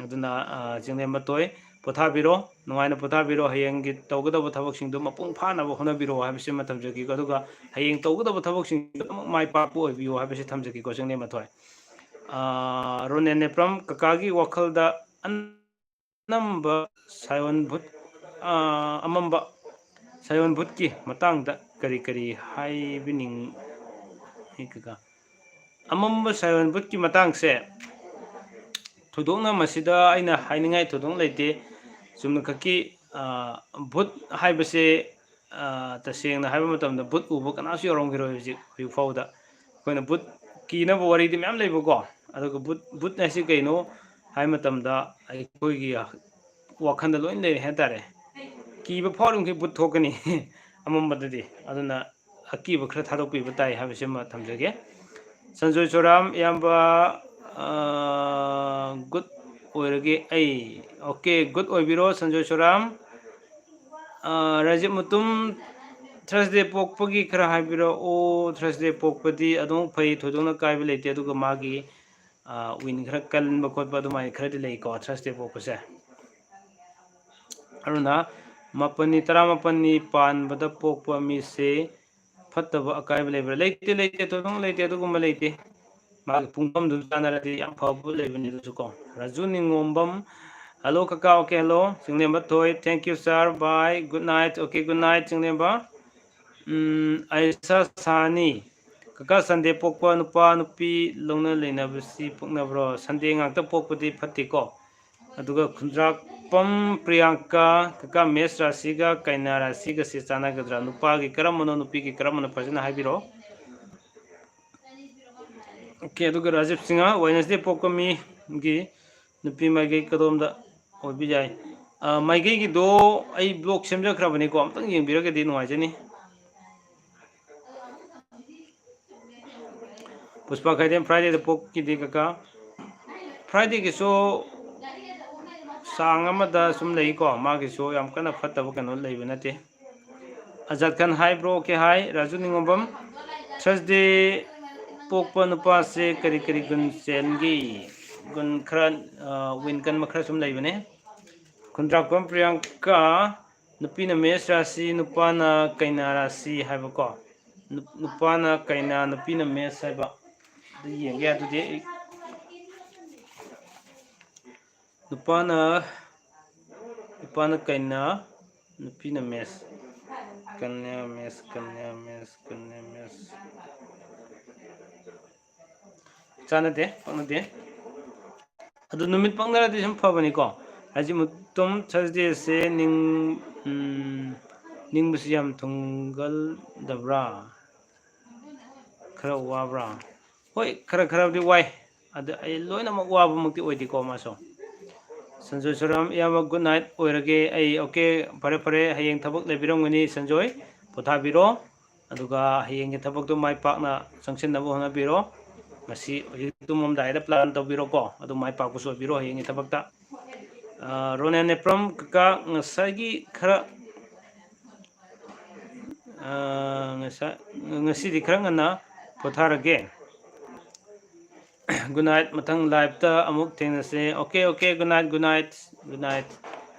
ꯑꯗꯨꯅ, ꯑꯥ, ꯆꯤꯡꯂꯦꯝꯕ ꯊꯣꯏ, ꯄꯣꯊꯥꯕꯤꯔꯣ, ꯅꯨꯡꯉꯥꯏꯅ ꯄꯣꯊꯥꯕꯤꯔꯣ, ꯍꯌꯦꯡꯒꯤ ꯇꯧꯒꯗꯕ ꯊꯕꯛꯁꯤꯡꯗꯣ ꯃꯄꯨꯡ ꯐꯥꯅꯕ ꯍꯣꯠꯅꯕꯤꯔꯣ ꯍꯥꯏꯕꯁꯤꯃ ꯊꯝꯖꯒꯦꯀꯣ꯫ ꯑꯗꯨꯒ ꯍꯌꯦꯡ ꯇꯧꯒꯗꯕ ꯊꯕꯛꯁꯤꯡꯗꯣ ꯑꯗꯨꯃꯛ ꯃꯥꯏ ꯄꯥꯛꯄ ꯑꯣꯏꯕꯤꯌꯨ ꯍꯥꯏꯕꯁꯤ ꯊꯝꯖꯒꯦꯀꯣ, ꯆꯤꯡꯂꯦꯝꯕ ꯊꯣꯏ꯫ ꯑꯥ, ꯔꯣꯅꯦꯜ ꯅꯦꯄ꯭ꯔꯝ, ꯀꯀꯥꯒꯤ ꯋꯥꯈꯜꯗ ꯑꯅꯝꯕ ꯁꯥꯌꯣꯟ ꯚꯨꯠ, ꯑꯥ, ꯑꯃꯝꯕ ꯁꯥꯌꯣꯟ ꯚꯨꯠꯀꯤ ꯃꯇꯥꯡꯗ ꯀꯔꯤ ꯀꯔꯤ ꯍꯥꯏꯕꯤꯅꯤꯡ-, ꯀꯀꯥ? ꯑꯃꯝꯕ ꯁꯥꯌꯣꯟ ꯚꯨꯠꯀꯤ ꯃꯇꯥꯡꯁꯦ ꯊꯣꯏꯗꯣꯛꯅ ꯃꯁꯤꯗ ꯑꯩꯅ ꯍꯥꯏꯅꯤꯡꯉꯥꯏ ꯊꯣꯏꯗꯣꯛꯅ ꯂꯩꯇꯦ꯫ ꯆꯨꯝꯅꯈꯛꯀꯤ, ꯑꯥ, ꯚꯨꯠ ꯍꯥꯏꯕꯁꯦ, ꯑꯥ, ꯇꯁꯦꯡꯅ ꯍꯥꯏꯕ ꯃꯇꯝꯗ ꯚꯨꯠ ꯎꯕ ꯀꯅꯥꯁꯨ ꯌꯥꯎꯔꯝꯈꯤꯔꯣꯏ ꯍꯧꯖꯤꯛ, ꯍꯧꯖꯤꯛ ꯐꯥꯎꯕꯗ꯫ ꯑꯩꯈꯣꯏꯅ ꯚꯨꯠ ꯀꯤꯅꯕ ꯋꯥꯔꯤꯗꯤ ꯃꯌꯥꯝ ꯂꯩꯕꯀꯣ, ꯑꯗꯨꯒ ꯚꯨꯠ, ꯚꯨꯠ ꯍꯥꯏꯁꯤ ꯀꯩꯅꯣ ꯍꯥꯏꯕ ꯃꯇꯝꯗ ꯑꯩꯈꯣꯏꯒꯤ ꯋꯥꯈꯜꯗ ꯂꯣꯏ ꯂꯩꯔꯦ ꯍꯥꯏꯇꯥꯔꯦ꯫ ꯀꯤꯕ ꯐꯥꯎꯔꯤꯃꯈꯩ ꯚꯨꯠ ꯊꯣꯛꯀꯅꯤ ꯑꯃꯝꯕꯗꯗꯤ꯫ ꯑꯗꯨꯅ ꯑꯀꯤꯕ ꯈꯔ ꯊꯥꯗꯣꯛꯄꯤꯕ ꯇꯥꯏ ꯍꯥꯏꯕꯁꯤꯃ ꯊꯝꯖꯒꯦ꯫ ꯁꯟꯖꯣꯏ ꯁꯣꯔꯥꯝ, ꯏꯌꯥꯝꯕ, ꯑꯥ, good ꯑꯣꯏꯔꯒꯦ ꯑꯩ꯫ Okay, good ꯑꯣꯏꯕꯤꯔꯣ, Sanjoy ꯁꯣꯔꯥꯝ꯫ ꯑꯥ, ꯔꯥꯖꯤꯕ ꯃꯨꯇꯨꯝ, Thursday ꯄꯣꯛꯄꯒꯤ ꯈꯔ ꯍꯥꯏꯕꯤꯔꯛꯑꯣ꯫ Thursday ꯄꯣꯛꯄꯗꯤ ꯑꯗꯨꯝ ꯐꯩ, ꯊꯣꯏꯗꯣꯛꯅ ꯀꯥꯏꯕ ꯂꯩꯇꯦ, ꯑꯗꯨꯒ ꯃꯥꯒꯤ, ꯑꯥ, wind ꯈꯔ ꯀꯟꯕ ꯈꯣꯠꯄ ꯑꯗꯨꯃꯥꯏꯅ ꯈꯔꯗꯤ ꯂꯩꯀꯣ, Thursday ꯄꯣꯛꯄꯁꯦ꯫ ꯑꯗꯨꯅ ꯃꯥꯄꯟꯅꯤ, ꯇꯔꯥꯃꯥꯄꯟꯅꯤ ꯄꯥꯟꯕꯗ ꯄꯣꯛꯄ ꯃꯤꯁꯦ ꯐꯠꯇꯕ ꯑꯀꯥꯏꯕ ꯂꯩꯕ꯭ꯔꯥ? ꯂꯩꯇꯦ, ꯂꯩꯇꯦ, ꯊꯣꯏꯗꯣꯛꯅ ꯂꯩꯇꯦ, ꯑꯗꯨꯒꯨꯝꯕ ꯂꯩꯇꯦ꯫ ꯃꯥꯒꯤ ꯄꯨꯡꯐꯝꯗꯨ ꯆꯥꯟꯅꯔꯗꯤ ꯌꯥꯝ ꯐꯕ ꯂꯩꯕꯅꯤ ꯑꯗꯨꯁꯨ ꯀꯣ꯫ ꯔꯥꯖꯨ ꯅꯤꯡꯉꯣꯝꯕꯝ, hello ꯀꯀꯥ, okay, hello꯫ ꯆꯤꯡꯂꯦꯝꯕ ꯊꯣꯏ, thank you sir, bye, good night, okay, good night, ꯆꯤꯡꯂꯦꯝꯕ꯫ ꯎꯝ, ꯑꯥꯏꯁꯥ ꯁꯥꯅꯤ, ꯀꯀꯥ, Sunday ꯄꯣꯛꯄ ꯅꯨꯄꯥ ꯅꯨꯄꯤ ꯂꯧꯅ ꯂꯩꯅꯕꯁꯤ ꯄꯛꯅꯕ꯭ꯔꯣ? Sunday ꯉꯥꯛꯇ ꯄꯣꯛꯄꯗꯤ ꯐꯠꯇꯦꯀꯣ꯫ ꯑꯗꯨꯒ ꯈꯨꯟꯗ꯭ꯔꯥꯛ ꯅꯤꯡꯉꯣꯝꯕꯝ ꯄ꯭ꯔꯤꯌꯥꯡꯀꯥ, ꯀꯀꯥ, ꯃꯦꯁ ꯔꯥꯁꯤꯒ ꯀꯩꯅꯥ ꯔꯥꯁꯤꯒꯁꯦ ꯆꯥꯟꯅꯒꯗ꯭ꯔꯥ? ꯅꯨꯄꯥꯒꯤ ꯀꯔꯝꯕꯅꯣ, ꯅꯨꯄꯤꯒꯤ ꯀꯔꯝꯕꯅꯣ, ꯐꯖꯅ ꯍꯥꯏꯕꯤꯔꯛꯑꯣ꯫ ꯑꯣꯀꯦ, ꯑꯗꯨꯒ ꯔꯥꯖꯤꯕ ꯁꯤꯡꯍ, ꯋꯦꯅꯁꯗꯦ ꯄꯣꯛꯄ ꯃꯤꯒꯤ ꯅꯨꯄꯤ ꯃꯥꯏꯀꯩ ꯀꯗꯣꯝꯗ ꯑꯣꯏꯕ ꯌꯥꯏ? ꯑ, ꯃꯥꯏꯀꯩꯒꯤꯗꯣ ꯑꯩ ꯕ꯭ꯂꯣꯛ ꯁꯦꯝꯖꯈ꯭ꯔꯕꯅꯤꯀꯣ, ꯑꯝꯇꯪ ꯌꯦꯡꯕꯤꯔꯒꯗꯤ ꯅꯨꯡꯉꯥꯏꯖꯅꯤ꯫ ꯄꯨꯁꯄꯥ ꯈꯩꯗꯦꯝ, ꯐ꯭ꯔꯥꯏꯗꯦꯗ ꯄꯣꯛꯈꯤꯗꯦ ꯀꯀꯥ꯫ ꯐ꯭ꯔꯥꯏꯗꯦꯒꯤꯁꯨ ꯆꯥꯡ ꯑꯃꯗ ꯁꯨꯝ ꯂꯩꯀꯣ, ꯃꯥꯒꯤꯁꯨ ꯌꯥꯝ ꯀꯟꯅ ꯐꯠꯇꯕ ꯀꯩꯅꯣ ꯂꯩꯕ ꯅꯠꯇꯦ꯫ ꯑꯖꯥꯗ ꯈꯥꯟ ꯍꯥꯏ, ꯕ꯭ꯔꯣ, ꯑꯣꯀꯦ ꯍꯥꯏ꯫ ꯔꯥꯖꯨ ꯅꯤꯡꯉꯣꯝꯕꯝ, ꯊꯔꯁꯗꯦ ꯄꯣꯛꯄ ꯅꯨꯄꯥꯁꯦ ꯀꯔꯤ ꯀꯔꯤ ꯒꯨꯟ ꯆꯦꯟꯒꯦ? ꯒꯨꯟ ꯈꯔ, ꯑ, ꯋꯤꯟ ꯀꯟꯕ ꯈꯔ ꯁꯨꯝ ꯂꯩꯕꯅꯦ꯫ ꯈꯨꯟꯗ꯭ꯔꯥꯛꯄꯝ ꯄ꯭ꯔꯤꯌꯥꯡꯀꯥ, ꯅꯨꯄꯤꯅ ꯃꯦꯁ ꯔꯥꯁꯤ, ꯅꯨꯄꯥꯅ ꯀꯩꯅꯥ ꯔꯥꯁꯤ ꯍꯥꯏꯕꯀꯣ꯫ ꯅꯨ-, ꯅꯨꯄꯥꯅ ꯀꯩꯅꯥ, ꯅꯨꯄꯤꯅ ꯃꯦꯁ ꯍꯥꯏꯕ꯫ ꯑꯗꯨ ꯌꯦꯡꯒꯦ, ꯑꯗꯨꯗꯤ ꯑꯩ ꯅꯨꯄꯥꯅ, ꯅꯨꯄꯥꯅ ꯀꯩꯅꯥ, ꯅꯨꯄꯤꯅ ꯃꯦꯁ꯫ ꯀꯟꯌꯥ ꯃꯦꯁ, ꯀꯟꯌꯥ ꯃꯦꯁ, ꯀꯟꯌꯥ ꯃꯦꯁ꯫ ꯆꯥꯟꯅꯗꯦ, ꯄꯛꯅꯗꯦ꯫ ꯑꯗꯨ ꯅꯨꯃꯤꯠ ꯄꯛꯅꯔꯗꯤ ꯁꯨꯝ ꯐꯕꯅꯤꯀꯣ꯫ ꯍꯥꯏꯖꯤꯃꯨꯇꯨꯝ ꯊꯔꯁꯗꯦꯁꯦ ꯅꯤꯡ-, ꯎꯝ, ꯅꯤꯡꯕꯁꯤ ꯌꯥꯝ ꯊꯨꯡꯒꯜꯗꯕ꯭ꯔꯥ? ꯈꯔ ꯋꯥꯕ꯭ꯔꯥ? ꯍꯣꯏ, ꯈꯔ ꯈꯔꯕꯨꯗꯤ ꯋꯥꯏ꯫ ꯑꯗ ꯑꯩ ꯂꯣꯏꯅꯃꯛ ꯋꯥꯕꯃꯛꯇꯤ ꯑꯣꯏꯗꯦꯀꯣ ꯃꯥꯁꯨ꯫ ꯁꯟꯖꯣꯏ ꯁꯣꯔꯥꯝ, ꯏꯌꯥꯝꯕ, ꯒꯨꯗ ꯅꯥꯏꯠ ꯑꯣꯏꯔꯒꯦ ꯑꯩ꯫ ꯑꯣꯀꯦ, ꯐꯔꯦ, ꯐꯔꯦ, ꯍꯌꯦꯡ ꯊꯕꯛ ꯂꯩꯕꯤꯔꯝꯒꯅꯤ ꯁꯟꯖꯣꯏ, ꯄꯣꯊꯥꯕꯤꯔꯣ꯫ ꯑꯗꯨꯒ ꯍꯌꯦꯡꯒꯤ ꯊꯕꯛꯇꯨ ꯃꯥꯏ ꯄꯥꯛꯅ ꯆꯪꯁꯤꯟꯅꯕ ꯍꯣꯠꯅꯕꯤꯔꯣ꯫ ꯉꯁꯤ ꯍꯧꯖꯤꯛ ꯇꯨꯝꯃꯝꯗꯥꯏꯗ ꯄ꯭ꯂꯥꯟ ꯇꯧꯕꯤꯔꯣꯀꯣ, ꯑꯗꯨ ꯃꯥꯏ ꯄꯥꯛꯄꯁꯨ ꯑꯣꯏꯕꯤꯔꯣ ꯍꯌꯦꯡꯒꯤ ꯊꯕꯛꯇ꯫ ꯑ, ꯔꯣꯅꯦꯜ ꯅꯦꯄ꯭ꯔꯝ ꯀꯀꯥ, ꯉꯁꯥꯏꯒꯤ ꯈꯔ, ꯑ, ꯉꯁꯥꯏ, ꯉꯁꯤꯗꯤ ꯈꯔ ꯉꯟꯅ ꯄꯣꯊꯥꯔꯒꯦ꯫ ꯒꯨꯗ ꯅꯥꯏꯠ, ꯃꯊꯪ ꯂꯥꯏꯞꯇ ꯑꯃꯨꯛ ꯊꯦꯡꯅꯁꯦ꯫ Okay, okay, good night, good night, good night.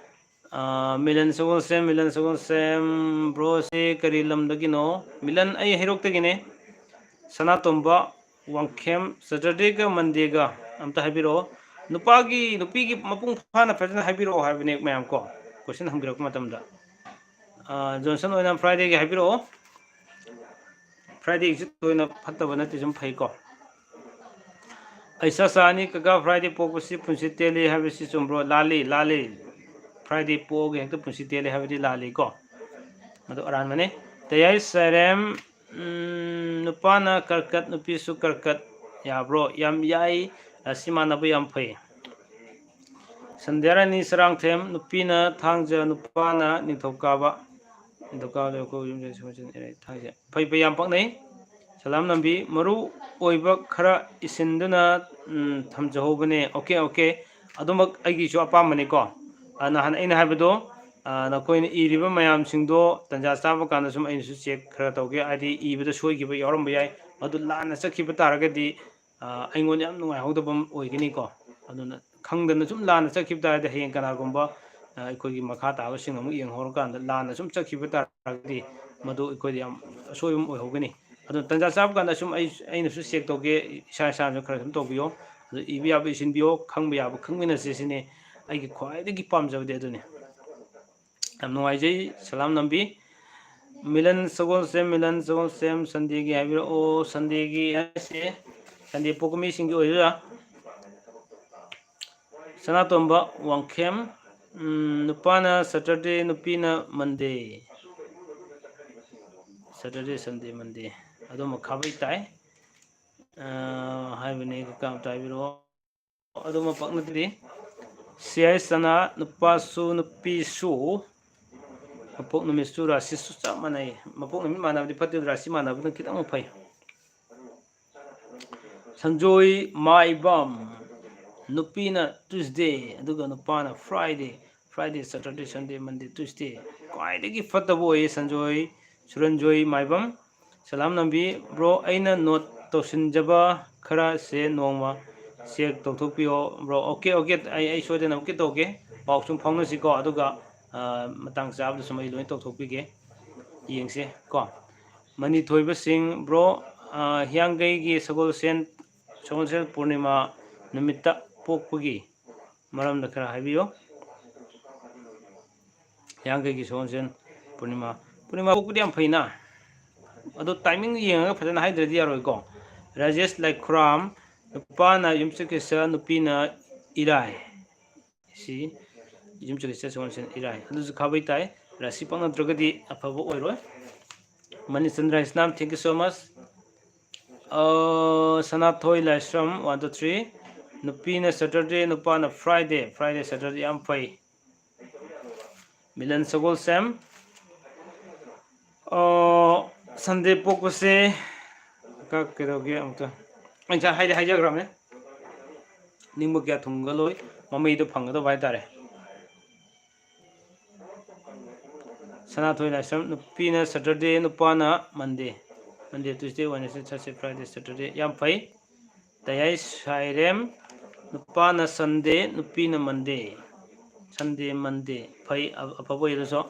ꯑ, ꯃꯤꯂꯟ ꯁꯒꯣꯜꯁꯦꯝ, ꯃꯤꯂꯟ ꯁꯒꯣꯜꯁꯦꯝ, ꯕ꯭ꯔꯣꯁꯦ ꯀꯔꯤ ꯂꯝꯗꯒꯤꯅꯣ? ꯃꯤꯂꯟ, ꯑꯩ ꯍꯩꯔꯣꯛꯇꯒꯤꯅꯦ꯫ ꯁꯅꯥꯇꯣꯝꯕ ꯋꯥꯡꯈꯦꯝ, ꯁꯦꯇꯔꯗꯦꯒ ꯃꯟꯗꯦꯒ ꯑꯝꯇ ꯍꯥꯏꯕꯤꯔꯛꯑꯣ꯫ ꯅꯨꯄꯥꯒꯤ, ꯅꯨꯄꯤꯒꯤ ꯃꯄꯨꯡ ꯐꯥꯅ ꯐꯖꯅ ꯍꯥꯏꯕꯤꯔꯛꯑꯣ ꯍꯥꯏꯕꯅꯦ ꯃꯌꯥꯝ ꯀꯣ, ꯀꯣꯏꯁꯟ ꯍꯪꯕꯤꯔꯛꯄ ꯃꯇꯝꯗ꯫ ꯑ, ꯖꯣꯟꯁꯟ ꯑꯣꯏꯅ ꯐ꯭ꯔꯥꯏꯗꯦꯒꯤ ꯍꯥꯏꯕꯤꯔꯛꯑꯣ꯫ ꯐ꯭ꯔꯥꯏꯗꯦꯒꯤꯁꯨ ꯊꯣꯏꯅ ꯐꯠꯇꯕ ꯅꯠꯇꯦ, ꯁꯨꯝ ꯐꯩꯀꯣ꯫ ꯑꯩ ꯁꯥ ꯆꯥꯅꯤ ꯀꯀꯥ, ꯐ꯭ꯔꯥꯏꯗꯦ ꯄꯣꯛꯄꯁꯤ ꯄꯨꯟꯁꯤ ꯇꯦꯜꯂꯤ ꯍꯥꯏꯕꯁꯤ ꯆꯨꯝꯕ꯭ꯔꯣ? ꯂꯥꯜꯂꯤ, ꯂꯥꯜꯂꯤ꯫ Friday ꯄꯣꯛꯑꯒ ꯍꯦꯛꯇ ꯄꯨꯟꯁꯤ ꯇꯦꯜꯂꯦ ꯍꯥꯏꯕꯗꯤ ꯂꯥꯜꯂꯤꯀꯣ꯫ ꯃꯗꯨ ꯑꯔꯥꯟꯕꯅꯤ꯫ ꯇꯌꯥꯏ ꯁꯔꯦꯝ, ꯎꯝ, ꯅꯨꯄꯥꯅ ꯀꯔꯀꯠ, ꯅꯨꯄꯤꯁꯨ ꯀꯔꯀꯠ ꯌꯥꯕ꯭ꯔꯣ? ꯌꯥꯝ ꯌꯥꯏ꯫ ꯔꯥꯁꯤ ꯃꯥꯟꯅꯕ ꯌꯥꯝ ꯐꯩ꯫ ꯁꯟꯙ꯭ꯌꯥꯔꯥꯅꯤ ꯁꯔꯥꯡꯊꯦꯝ, ꯅꯨꯄꯤꯅ ꯊꯥꯡꯖ, ꯅꯨꯄꯥꯅ ꯅꯤꯡꯊꯧꯀꯥꯕ꯫ ꯅꯤꯡꯊꯧꯀꯥꯕꯗ ꯑꯩꯈꯣꯏ ꯌꯨꯝꯁꯦ ꯁꯨꯝ ꯊꯥꯡꯖ꯫ ꯐꯩ ꯐꯩ, ꯌꯥꯝ ꯄꯛꯅꯩ꯫ ꯁꯂꯥꯝ ꯅꯝꯕꯤ, ꯃꯔꯨ ꯑꯣꯏꯕ ꯈꯔ ꯏꯁꯤꯟꯗꯨꯅ, ꯎꯝ, ꯊꯝꯖꯍꯧꯕꯅꯦ꯫ Okay, okay. ꯑꯗꯨꯃꯛ ꯑꯩꯒꯤꯁꯨ ꯑꯄꯥꯝꯕꯅꯤꯀꯣ꯫ ꯑ, ꯅꯍꯥꯟ ꯑꯩꯅ ꯍꯥꯏꯕꯗꯣ, ꯑ, ꯅꯈꯣꯏꯅ ꯏꯔꯤꯕ ꯃꯌꯥꯝꯁꯤꯡꯗꯣ ꯇꯟꯖꯥ ꯆꯥꯕ ꯀꯥꯟꯗ ꯁꯨꯝ ꯑꯩꯅꯁꯨ check ꯈꯔ ꯇꯧꯒꯦ꯫ ꯍꯥꯏꯗꯤ ꯏꯕꯗ ꯁꯣꯏꯈꯤꯕ ꯌꯥꯎꯔꯝꯕ ꯌꯥꯏ꯫ ꯃꯗꯨ ꯂꯥꯟꯅ ꯆꯠꯈꯤꯕ ꯇꯥꯔꯒꯗꯤ, ꯑ, ꯑꯩꯉꯣꯟꯗ ꯌꯥꯝ ꯅꯨꯡꯉꯥꯏꯍꯧꯗꯕ ꯑꯃ ꯑꯣꯏꯒꯅꯤꯀꯣ꯫ ꯑꯗꯨꯅ ꯈꯪꯗꯅ ꯁꯨꯝ ꯂꯥꯟꯅ ꯆꯠꯈꯤꯕ ꯇꯥꯔꯒꯗꯤ ꯍꯌꯦꯡ ꯀꯅꯥꯒꯨꯝꯕ, ꯑ, ꯑꯩꯈꯣꯏꯒꯤ ꯃꯈꯥ ꯇꯥꯕꯁꯤꯡ ꯑꯃꯨꯛ ꯌꯦꯡꯍꯧꯔꯀꯥꯟꯗ ꯂꯥꯟꯅ ꯁꯨꯝ ꯆꯠꯈꯤꯕ ꯇꯥꯔꯒꯗꯤ ꯃꯗꯨ ꯑꯩꯈꯣꯏꯗ ꯌꯥꯝ ꯑꯁꯣꯏꯕ ꯑꯃ ꯑꯣꯏꯍꯧꯒꯅꯤ꯫ ꯑꯗꯨꯅ ꯇꯟꯖꯥ ꯆꯥꯕ ꯀꯥꯟꯗ ꯁꯨꯝ ꯑꯩ, ꯑꯩꯅꯁꯨ check ꯇꯧꯒꯦ, ꯏꯁꯥ ꯏꯁꯥꯅꯁꯨ ꯈꯔ ꯁꯨꯝ ꯇꯧꯕꯤꯌꯣ꯫ ꯑꯗꯨ ꯏꯕ ꯌꯥꯕ ꯏꯁꯤꯟꯕꯤꯌꯣ, ꯈꯪꯕ ꯌꯥꯕ ꯈꯪꯃꯤꯟꯅꯁꯦ ꯁꯤꯅꯤ ꯑꯩꯒꯤ ꯈ꯭ꯋꯥꯏꯗꯒꯤ ꯄꯥꯝꯖꯕꯗꯤ ꯑꯗꯨꯅꯤ꯫ ꯌꯥꯝ ꯅꯨꯡꯉꯥꯏꯖꯩ, ꯁꯂꯥꯝ ꯅꯝꯕꯤ꯫ ꯃꯤꯂꯟ ꯁꯒꯣꯜꯁꯦꯝ, ꯃꯤꯂꯟ ꯁꯒꯣꯜꯁꯦꯝ, Sundayꯒꯤ ꯍꯥꯏꯕꯤꯔꯛꯑꯣ꯫ Sundayꯒꯤ ꯍꯥꯏꯁꯦ Sunday ꯄꯣꯛꯄ ꯃꯤꯁꯤꯡꯒꯤ ꯑꯣꯏꯗꯣꯏꯔꯥ? ꯁꯅꯥꯇꯣꯝꯕ ꯋꯥꯡꯈꯦꯝ, ꯎꯝ, ꯅꯨꯄꯥꯅ Saturday, ꯅꯨꯄꯤꯅ Monday꯫ Saturday, Sunday, Monday꯫ ꯑꯗꯨꯃ ꯈꯥꯕꯩ ꯇꯥꯏ꯫ ꯑ, ꯍꯥꯏꯕꯅꯤ, ꯀꯀꯥ ꯑꯝꯇ ꯍꯥꯏꯕꯤꯔꯛꯑꯣ꯫ ꯑꯗꯨꯃ ꯄꯛꯅꯗ꯭ꯔꯤ꯫ ꯁꯤ ꯑꯥꯏ ꯁꯅꯥ, ꯅꯨꯄꯥꯁꯨ ꯅꯨꯄꯤꯁꯨ ꯃꯄꯣꯛ ꯅꯨꯃꯤꯠꯁꯨ ꯔꯥꯁꯤꯁꯨ ꯆꯞ ꯃꯥꯟꯅꯩ꯫ ꯃꯄꯣꯛ ꯅꯨꯃꯤꯠ ꯃꯥꯟꯅꯕꯗꯤ ꯐꯠꯇꯦ, ꯔꯥꯁꯤ ꯃꯥꯟꯅꯕꯗꯨꯅ ꯈꯤꯇꯪ ꯑꯃꯨꯛ ꯐꯩ꯫ ꯁꯟꯖꯣꯏ ꯃꯥꯏꯕꯝ, ꯅꯨꯄꯤꯅ Tuesday, ꯑꯗꯨꯒ ꯅꯨꯄꯥꯅ Friday꯫ Friday, Saturday, Sunday, Monday, Tuesday꯫ ꯈ꯭ꯋꯥꯏꯗꯒꯤ ꯐꯠꯇꯕ ꯑꯣꯏꯌꯦ ꯁꯟꯖꯣꯏ, ꯁꯨꯔꯟꯖꯣꯏ ꯃꯥꯏꯕꯝ꯫ ꯁꯂꯥꯝ ꯅꯝꯕꯤ꯫ Bro, ꯑꯩꯅ note ꯇꯧꯁꯤꯟꯖꯕ ꯈꯔꯁꯦ ꯅꯣꯡꯃ check ꯇꯧꯊꯣꯛꯄꯤꯌꯣ bro꯫ ꯑꯣꯀꯦ, ꯑꯣꯀꯦ, ꯑꯩ, ꯑꯩ ꯁꯣꯏꯗꯅ ꯑꯃꯨꯛꯀꯤ ꯇꯧꯒꯦ꯫ ꯄꯥꯎ ꯁꯨꯝ ꯐꯥꯎꯅꯁꯤꯀꯣ, ꯑꯗꯨꯒ, ꯑ, ꯃꯇꯥꯡ ꯆꯥꯕꯗ ꯁꯨꯝ ꯑꯩ ꯂꯣꯏ ꯇꯧꯊꯣꯛꯄꯤꯒꯦ꯫ ꯌꯦꯡꯁꯦ ꯀꯣ꯫ ꯃꯅꯤꯊꯣꯏꯕ ꯁꯤꯡ, bro, ꯑ, ꯍꯤꯌꯥꯡꯒꯩꯒꯤ ꯁꯒꯣꯜꯁꯦꯟ, ꯁꯒꯣꯜꯁꯦꯟ ꯄꯨꯔꯅꯤꯃꯥ ꯅꯨꯃꯤꯠꯇ ꯄꯣꯛꯄꯒꯤ ꯃꯔꯝꯗ ꯈꯔ ꯍꯥꯏꯕꯤꯌꯨ꯫ ꯍꯤꯌꯥꯡꯒꯩꯒꯤ ꯁꯒꯣꯜꯁꯦꯟ ꯄꯨꯔꯅꯤꯃꯥ, ꯄꯨꯔꯅꯤꯃꯥ ꯄꯣꯛꯄꯗꯤ ꯌꯥꯝ ꯐꯩꯅ꯫ ꯑꯗꯣ timing ꯌꯦꯡꯉꯒ ꯐꯖꯅ ꯍꯥꯏꯗ꯭ꯔꯗꯤ ꯌꯥꯔꯣꯏꯀꯣ꯫ ꯔꯥꯖꯦꯁ ꯂꯥꯏꯈꯨꯔꯥꯝ, ꯅꯨꯄꯥꯅ ꯌꯨꯝꯁꯀꯩꯁ, ꯅꯨꯄꯤꯅ ꯏꯔꯥꯏ꯫ ꯁꯤ ꯌꯨꯝꯁꯀꯩꯁ ꯁꯒꯣꯜꯁꯦꯟ ꯏꯔꯥꯏ꯫ ꯑꯗꯨꯁꯨ ꯈꯥꯕꯩ ꯇꯥꯏ꯫ ꯔꯥꯁꯤ ꯄꯛꯅꯗ꯭ꯔꯒꯗꯤ ꯑꯐꯕ ꯑꯣꯏꯔꯣꯏ꯫ ꯃꯅꯤꯆꯟꯗ꯭ꯔ ꯏꯁꯂꯥꯝ, thank you so much꯫ ꯑ, ꯁꯅꯥꯊꯣꯏ ꯂꯥꯏꯁ꯭ꯔꯝ, one, two, three꯫ ꯅꯨꯄꯤꯅ Saturday, ꯅꯨꯄꯥꯅ Friday꯫ Friday, Saturday ꯌꯥꯝ ꯐꯩ꯫ ꯃꯤꯂꯟ ꯁꯒꯣꯜꯁꯦꯝ꯫ ꯑ, Sunday ꯄꯣꯛꯄꯁꯦ ꯀ-, ꯀꯩꯗꯧꯒꯦ ꯑꯃꯨꯛꯇ? ꯑꯩ ꯉꯁꯥꯏ ꯍꯥꯏꯗꯤ ꯍꯥꯏꯖꯈ꯭ꯔꯕꯅꯦ꯫ ꯅꯤꯡꯕ ꯀꯌꯥ ꯊꯨꯡꯒꯜꯂꯣꯏ, ꯃꯃꯩꯗꯣ ꯐꯪꯒꯗꯕ ꯍꯥꯏꯇꯥꯔꯦ꯫ ꯁꯅꯥꯊꯣꯏ ꯂꯥꯏꯁ꯭ꯔꯝ, ꯅꯨꯄꯤꯅ Saturday, ꯅꯨꯄꯥꯅ Monday꯫ Monday, Tuesday, Wednesday, Thursday, Friday, Saturday꯫ ꯌꯥꯝ ꯐꯩ꯫ ꯇꯌꯥꯏ ꯁꯥꯏꯔꯦꯝ, ꯅꯨꯄꯥꯅ Sunday, ꯅꯨꯄꯤꯅ Monday꯫ Sunday, Monday꯫ ꯐꯩ, ꯑ-, ꯑꯐꯕ ꯑꯣꯏꯔꯁꯨ꯫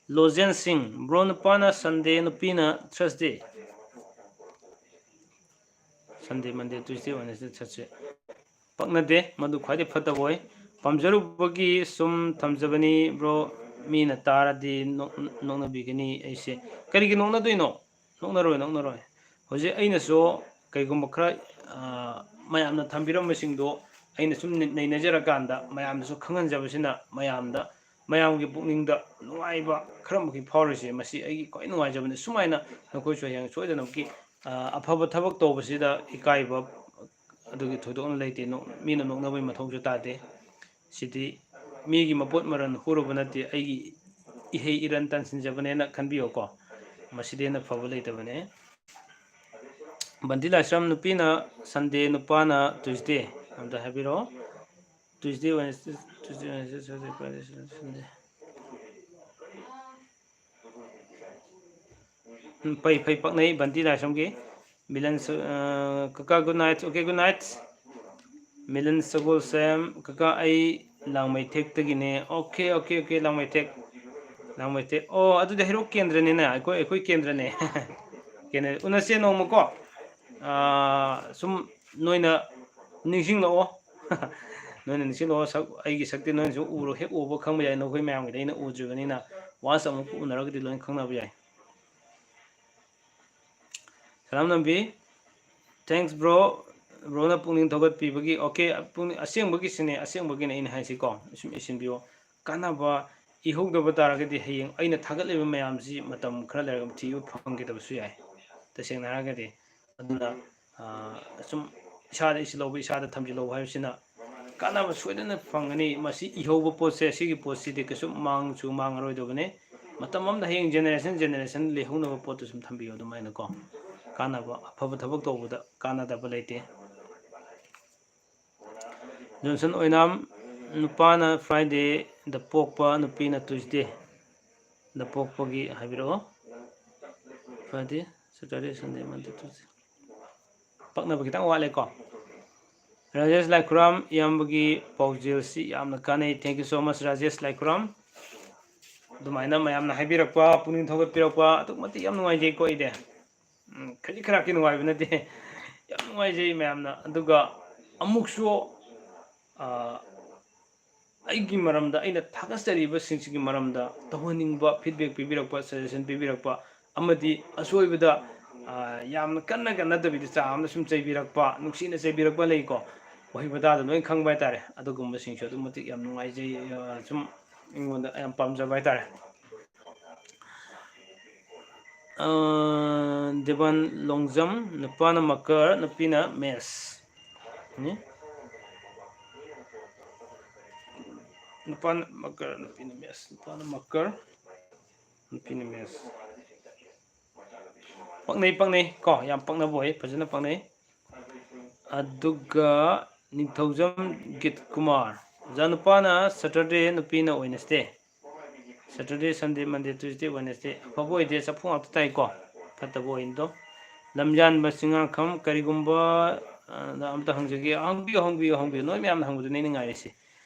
ꯂꯣꯖꯦꯟ ꯁꯤꯡ, bro, ꯅꯨꯄꯥꯅ Sunday, ꯅꯨꯄꯤꯅ Thursday꯫ Sunday, Monday, Tuesday, Wednesday, Thursday꯫ ꯄꯛꯅꯗꯦ, ꯃꯗꯨ ꯈ꯭ꯋꯥꯏꯗꯒꯤ ꯐꯠꯇꯕ ꯑꯣꯏ꯫ ꯄꯥꯝꯖꯔꯨꯕꯒꯤ ꯁꯨꯝ ꯊꯝꯖꯕꯅꯤ, bro꯫ ꯃꯤꯅ ꯇꯥꯔꯗꯤ ꯅꯣꯛ-, ꯅꯣꯛꯅꯕꯤꯒꯅꯤ ꯑꯩꯁꯦ꯫ ꯀꯔꯤꯒꯤ ꯅꯣꯛꯅꯗꯣꯏꯅꯣ? ꯅꯣꯛꯅꯔꯣꯏ, ꯅꯣꯛꯅꯔꯣꯏ꯫ ꯍꯧꯖꯤꯛ ꯑꯩꯅꯁꯨ ꯀꯩꯒꯨꯝꯕ ꯈꯔ, ꯑ, ꯃꯌꯥꯝꯅ ꯊꯝꯕꯤꯔꯝꯕꯁꯤꯡꯗꯣ ꯑꯩꯅ ꯁꯨꯝ ꯅꯩꯅꯖꯔꯀꯥꯟꯗ ꯃꯌꯥꯝꯗꯁꯨ ꯈꯪꯍꯟꯖꯕꯁꯤꯅ ꯃꯌꯥꯝꯗ, ꯃꯌꯥꯝꯒꯤ ꯄꯨꯛꯅꯤꯡꯗ ꯅꯨꯡꯉꯥꯏꯕ ꯈꯔ ꯃꯈꯩ ꯐꯥꯎꯔꯤꯁꯦ, ꯃꯁꯤ ꯑꯩꯒꯤ ꯈ꯭ꯋꯥꯏ ꯅꯨꯡꯉꯥꯏꯖꯕꯅꯤ꯫ ꯁꯨꯃꯥꯏꯅ ꯅꯈꯣꯏꯁꯨ ꯍꯌꯦꯡ ꯁꯣꯏꯗꯅꯃꯛꯀꯤ, ꯑ, ꯑꯐꯕ ꯊꯕꯛ ꯇꯧꯕꯁꯤꯗ ꯏꯀꯥꯏꯕ ꯑꯗꯨꯒꯤ ꯊꯣꯏꯗꯣꯛꯅ ꯂꯩꯇꯦ꯫ ꯅꯣꯛ-, ꯃꯤꯅ ꯅꯣꯛꯅꯕꯒꯤ ꯃꯊꯧꯁꯨ ꯇꯥꯗꯦ꯫ ꯁꯤꯗꯤ ꯃꯤꯒꯤ ꯃꯄꯣꯠ ꯃꯔꯟ ꯍꯨꯔꯨꯕ ꯅꯠꯇꯦ, ꯑꯩꯒꯤ ꯏꯍꯩ ꯏꯔꯟ ꯇꯥꯟꯁꯤꯟꯖꯕꯅꯦꯅ ꯈꯟꯕꯤꯌꯨꯀꯣ꯫ ꯃꯁꯤꯗꯤ ꯍꯦꯟꯅ ꯐꯕ ꯂꯩꯇꯕꯅꯦ꯫ ꯕꯟꯇꯤ ꯂꯥꯏꯁ꯭ꯔꯝ, ꯅꯨꯄꯤꯅ Sunday, ꯅꯨꯄꯥꯅ Tuesday꯫ ꯑꯝꯇ ꯍꯥꯏꯕꯤꯔꯛꯑꯣ꯫ Tuesday, Wednesday, Tuesday, Wednesday, Thursday, Friday, Saturday, Sunday꯫ ꯎꯝ, ꯐꯩ, ꯐꯩ, ꯄꯛꯅꯩ, ꯕꯟꯇꯤ ꯂꯥꯏꯁ꯭ꯔꯝꯒꯤ꯫ ꯃꯤꯂꯟ ꯁ-, ꯑ, ꯀꯀꯥ, good night꯫ Okay, good night꯫ Milan ꯁꯒꯣꯜꯁꯦꯝ, ꯀꯀꯥ, ꯑꯩ ꯂꯥꯡꯃꯩꯊꯦꯛꯇꯒꯤꯅꯦ꯫ Okay, okay, okay, ꯂꯥꯡꯃꯩꯊꯦꯛ꯫ ꯂꯥꯡꯃꯩꯊꯦꯛ꯫ ꯑꯣ, ꯑꯗꯨꯗꯤ ꯍꯩꯔꯣꯛ ꯀꯦꯟꯗ꯭ꯔꯅꯤꯅꯦ, ꯑꯩꯈꯣꯏ, ꯑꯩꯈꯣꯏ ꯀꯦꯟꯗ꯭ꯔꯅꯦ꯫ ꯀꯦꯟꯗ꯭ꯔ-, ꯎꯅꯁꯦ ꯅꯣꯡꯃꯀꯣ꯫ ꯑ, ꯁꯨꯝ ꯅꯣꯏꯅ ꯅꯤꯡꯁꯤꯡꯂꯛꯑꯣ꯫ ꯅꯣꯏꯅ ꯅꯤꯡꯁꯤꯡꯂꯛꯑꯣ, ꯁꯛ, ꯑꯩꯒꯤ ꯁꯛꯇꯤ ꯅꯣꯏꯅꯁꯨ ꯎꯔꯣ, ꯍꯦꯛ ꯎꯕ ꯈꯪꯕ ꯌꯥꯏ, ꯅꯈꯣꯏ ꯃꯌꯥꯝꯒꯤꯗꯤ ꯑꯩꯅ ꯎꯗ꯭ꯔꯤꯕꯅꯤꯅ꯫ Once ꯑꯃꯨꯛ ꯎꯅꯔꯒꯗꯤ ꯂꯣꯏꯅ ꯈꯪꯅꯕ ꯌꯥꯏ꯫ ꯁꯂꯥꯝ ꯅꯝꯕꯤ꯫ Thanks, bro꯫ Broꯅ ꯄꯨꯛꯅꯤꯡ ꯊꯧꯒꯠꯄꯤꯕꯒꯤ꯫ Okay, ꯄꯨꯛꯅꯤꯡ, ꯑꯁꯦꯡꯕꯒꯤꯁꯤꯅꯦ, ꯑꯁꯦꯡꯕꯒꯤꯅꯦ ꯑꯩꯅ ꯍꯥꯏꯁꯤꯀꯣ꯫ ꯁꯨꯝ ꯏꯁꯤꯟꯕꯤꯌꯣ꯫ ꯀꯥꯟꯅꯕ ꯏꯍꯧꯗꯕ ꯇꯥꯔꯒꯗꯤ ꯍꯌꯦꯡ ꯑꯩꯅ ꯊꯥꯒꯠꯂꯤꯕ ꯃꯌꯥꯝꯁꯤ ꯃꯇꯝ ꯈꯔ ꯂꯩꯔꯒ ꯊꯤꯕ ꯐꯪꯈꯤꯗꯕꯁꯨ ꯌꯥꯏ, ꯇꯁꯦꯡꯅ ꯍꯥꯏꯔꯒꯗꯤ꯫ ꯑꯗꯨꯅ, ꯑ, ꯁꯨꯝ ꯏꯁꯥꯗ ꯏꯁꯤꯜꯍꯧꯕ, ꯏꯁꯥꯗ ꯊꯝꯖꯤꯜꯍꯧꯕ ꯍꯥꯏꯕꯁꯤꯅ ꯀꯥꯟꯅꯕ ꯁꯣꯏꯗꯅ ꯐꯪꯒꯅꯤ꯫ ꯃꯁꯤ ꯏꯍꯧꯕ ꯄꯣꯠꯁꯦ, ꯁꯤꯒꯤ ꯄꯣꯠꯁꯤꯗꯤ ꯀꯩꯁꯨ ꯃꯥꯡꯁꯨ ꯃꯥꯡꯉꯔꯣꯏꯗꯕꯅꯤ꯫ ꯃꯇꯝ ꯑꯃꯗ ꯍꯌꯦꯡ generation generation ꯂꯩꯍꯧꯅꯕ ꯄꯣꯠꯇꯨ ꯁꯨꯝ ꯊꯝꯕꯤꯌꯨ꯫ ꯑꯗꯨꯃꯥꯏꯅꯀꯣ, ꯀꯥꯟꯅꯕ, ꯑꯐꯕ ꯊꯕꯛ ꯇꯧꯕꯗ ꯀꯥꯟꯅꯗꯕ ꯂꯩꯇꯦ꯫ ꯖꯣꯟꯁꯟ ꯑꯣꯏꯅꯥꯝ, ꯅꯨꯄꯥꯅ Fridayꯗ ꯄꯣꯛꯄ, ꯅꯨꯄꯤꯅ Tuesdayꯗ ꯄꯣꯛꯄꯒꯤ ꯍꯥꯏꯕꯤꯔꯛꯑꯣ꯫ Friday, Saturday, Sunday, Monday, Tuesday꯫ ꯄꯛꯅꯕ ꯈꯤꯇꯪ ꯋꯥꯠꯂꯦꯀꯣ꯫ ꯔꯥꯖꯦꯁ ꯂꯥꯏꯈꯨꯔꯥꯝ, ꯏꯌꯥꯝꯕꯒꯤ ꯄꯥꯎꯖꯦꯜꯁꯤ ꯌꯥꯝꯅ ꯀꯥꯟꯅꯩ꯫ Thank you so much, Rajesh ꯂꯥꯏꯈꯨꯔꯥꯝ꯫ ꯑꯗꯨꯃꯥꯏꯅ ꯃꯌꯥꯝꯅ ꯍꯥꯏꯕꯤꯔꯛꯄ, ꯄꯨꯛꯅꯤꯡ ꯊꯧꯒꯠꯄꯤꯔꯛꯄ, ꯑꯗꯨꯛꯀꯤ ꯃꯇꯤꯛ ꯌꯥꯝ ꯅꯨꯡꯉꯥꯏꯖꯩꯀꯣ ꯑꯩꯗꯤ꯫ ꯎꯝ, ꯈꯖꯤꯛ ꯈꯔꯥꯛꯀꯤ ꯅꯨꯡꯉꯥꯏꯕ ꯅꯠꯇꯦ, ꯌꯥꯝ ꯅꯨꯡꯉꯥꯏꯖꯩ ꯃꯌꯥꯝꯅ꯫ ꯑꯗꯨꯒ ꯑꯃꯨꯛꯁꯨ, ꯑ, ꯑꯩꯒꯤ ꯃꯔꯝꯗ, ꯑꯩꯅ ꯊꯥꯒꯠꯆꯔꯤꯕꯁꯤꯡꯁꯤꯒꯤ ꯃꯔꯝꯗ ꯇꯧꯍꯟꯅꯤꯡꯕ, feedback ꯄꯤꯕꯤꯔꯛꯄ, suggestion ꯄꯤꯕꯤꯔꯛꯄ, ꯑꯃꯗꯤ ꯑꯁꯣꯏꯕꯗ, ꯑ, ꯌꯥꯝꯅ ꯀꯟꯅ ꯀꯟꯅꯗꯕꯤꯗ ꯆꯥꯡ ꯑꯃꯗ ꯁꯨꯝ ꯆꯩꯕꯤꯔꯛꯄ, ꯅꯨꯡꯁꯤꯅ ꯆꯩꯕꯤꯔꯛꯄ ꯂꯩꯀꯣ, ꯋꯥꯍꯩ ꯋꯥꯇꯥꯗ ꯂꯣꯏ ꯈꯪꯕ ꯍꯥꯏꯇꯥꯔꯦ꯫ ꯑꯗꯨꯒꯨꯝꯕꯁꯤꯡꯁꯨ ꯑꯗꯨꯛꯀꯤ ꯃꯇꯤꯛ ꯌꯥꯝ ꯅꯨꯡꯉꯥꯏꯖꯩ, ꯑ, ꯁꯨꯝ ꯑꯩꯉꯣꯟꯗ ꯌꯥꯝ ꯄꯥꯝꯖꯕ ꯍꯥꯏꯇꯥꯔꯦ꯫ ꯑ, ꯗꯦꯕꯥꯟ ꯂꯣꯡꯖꯝ, ꯅꯨꯄꯥꯅ ꯃꯀꯔ, ꯅꯨꯄꯤꯅ ꯃꯦꯁ꯫ ꯅꯤ? ꯅꯨꯄꯥꯅ ꯃꯀꯔ, ꯅꯨꯄꯤꯅ ꯃꯦꯁ꯫ ꯅꯨꯄꯥꯅ ꯃꯀꯔ, ꯅꯨꯄꯤꯅ ꯃꯦꯁ꯫ ꯄꯛꯅꯩ, ꯄꯛꯅꯩ ꯀꯣ, ꯌꯥꯝ ꯄꯛꯅꯕ ꯑꯣꯏ, ꯐꯖꯅ ꯄꯛꯅꯩ꯫ ꯑꯗꯨꯒ ꯅꯤꯡꯊꯧꯖꯝ ꯒꯤꯠ ꯀꯨꯃꯥꯔ, ꯑꯣꯖꯥ ꯅꯨꯄꯥꯅ Saturday, ꯅꯨꯄꯤꯅ Wednesday꯫ Saturday, Sunday, Monday, Tuesday, Wednesday꯫ ꯑꯐꯕ ꯑꯣꯏꯗꯦ, ꯆꯐꯨ ꯉꯥꯛꯇ ꯇꯥꯏꯀꯣ, ꯐꯠꯇꯕ ꯑꯣꯏꯅꯗꯣ꯫ ꯂꯝꯖꯥꯟꯕ ꯆꯤꯡꯉꯥꯈꯝ, ꯀꯔꯤꯒꯨꯝꯕ, ꯑ, ꯑꯝꯇ ꯍꯪꯖꯒꯦ꯫ ꯍꯪꯕꯤꯌꯨ, ꯍꯪꯕꯤꯌꯨ, ꯍꯪꯕꯤꯌꯨ꯫ ꯅꯣꯏ ꯃꯌꯥꯝꯅ ꯍꯪꯕꯗꯨꯅꯦ ꯑꯩꯅ ꯉꯥꯏꯔꯤꯁꯦ꯫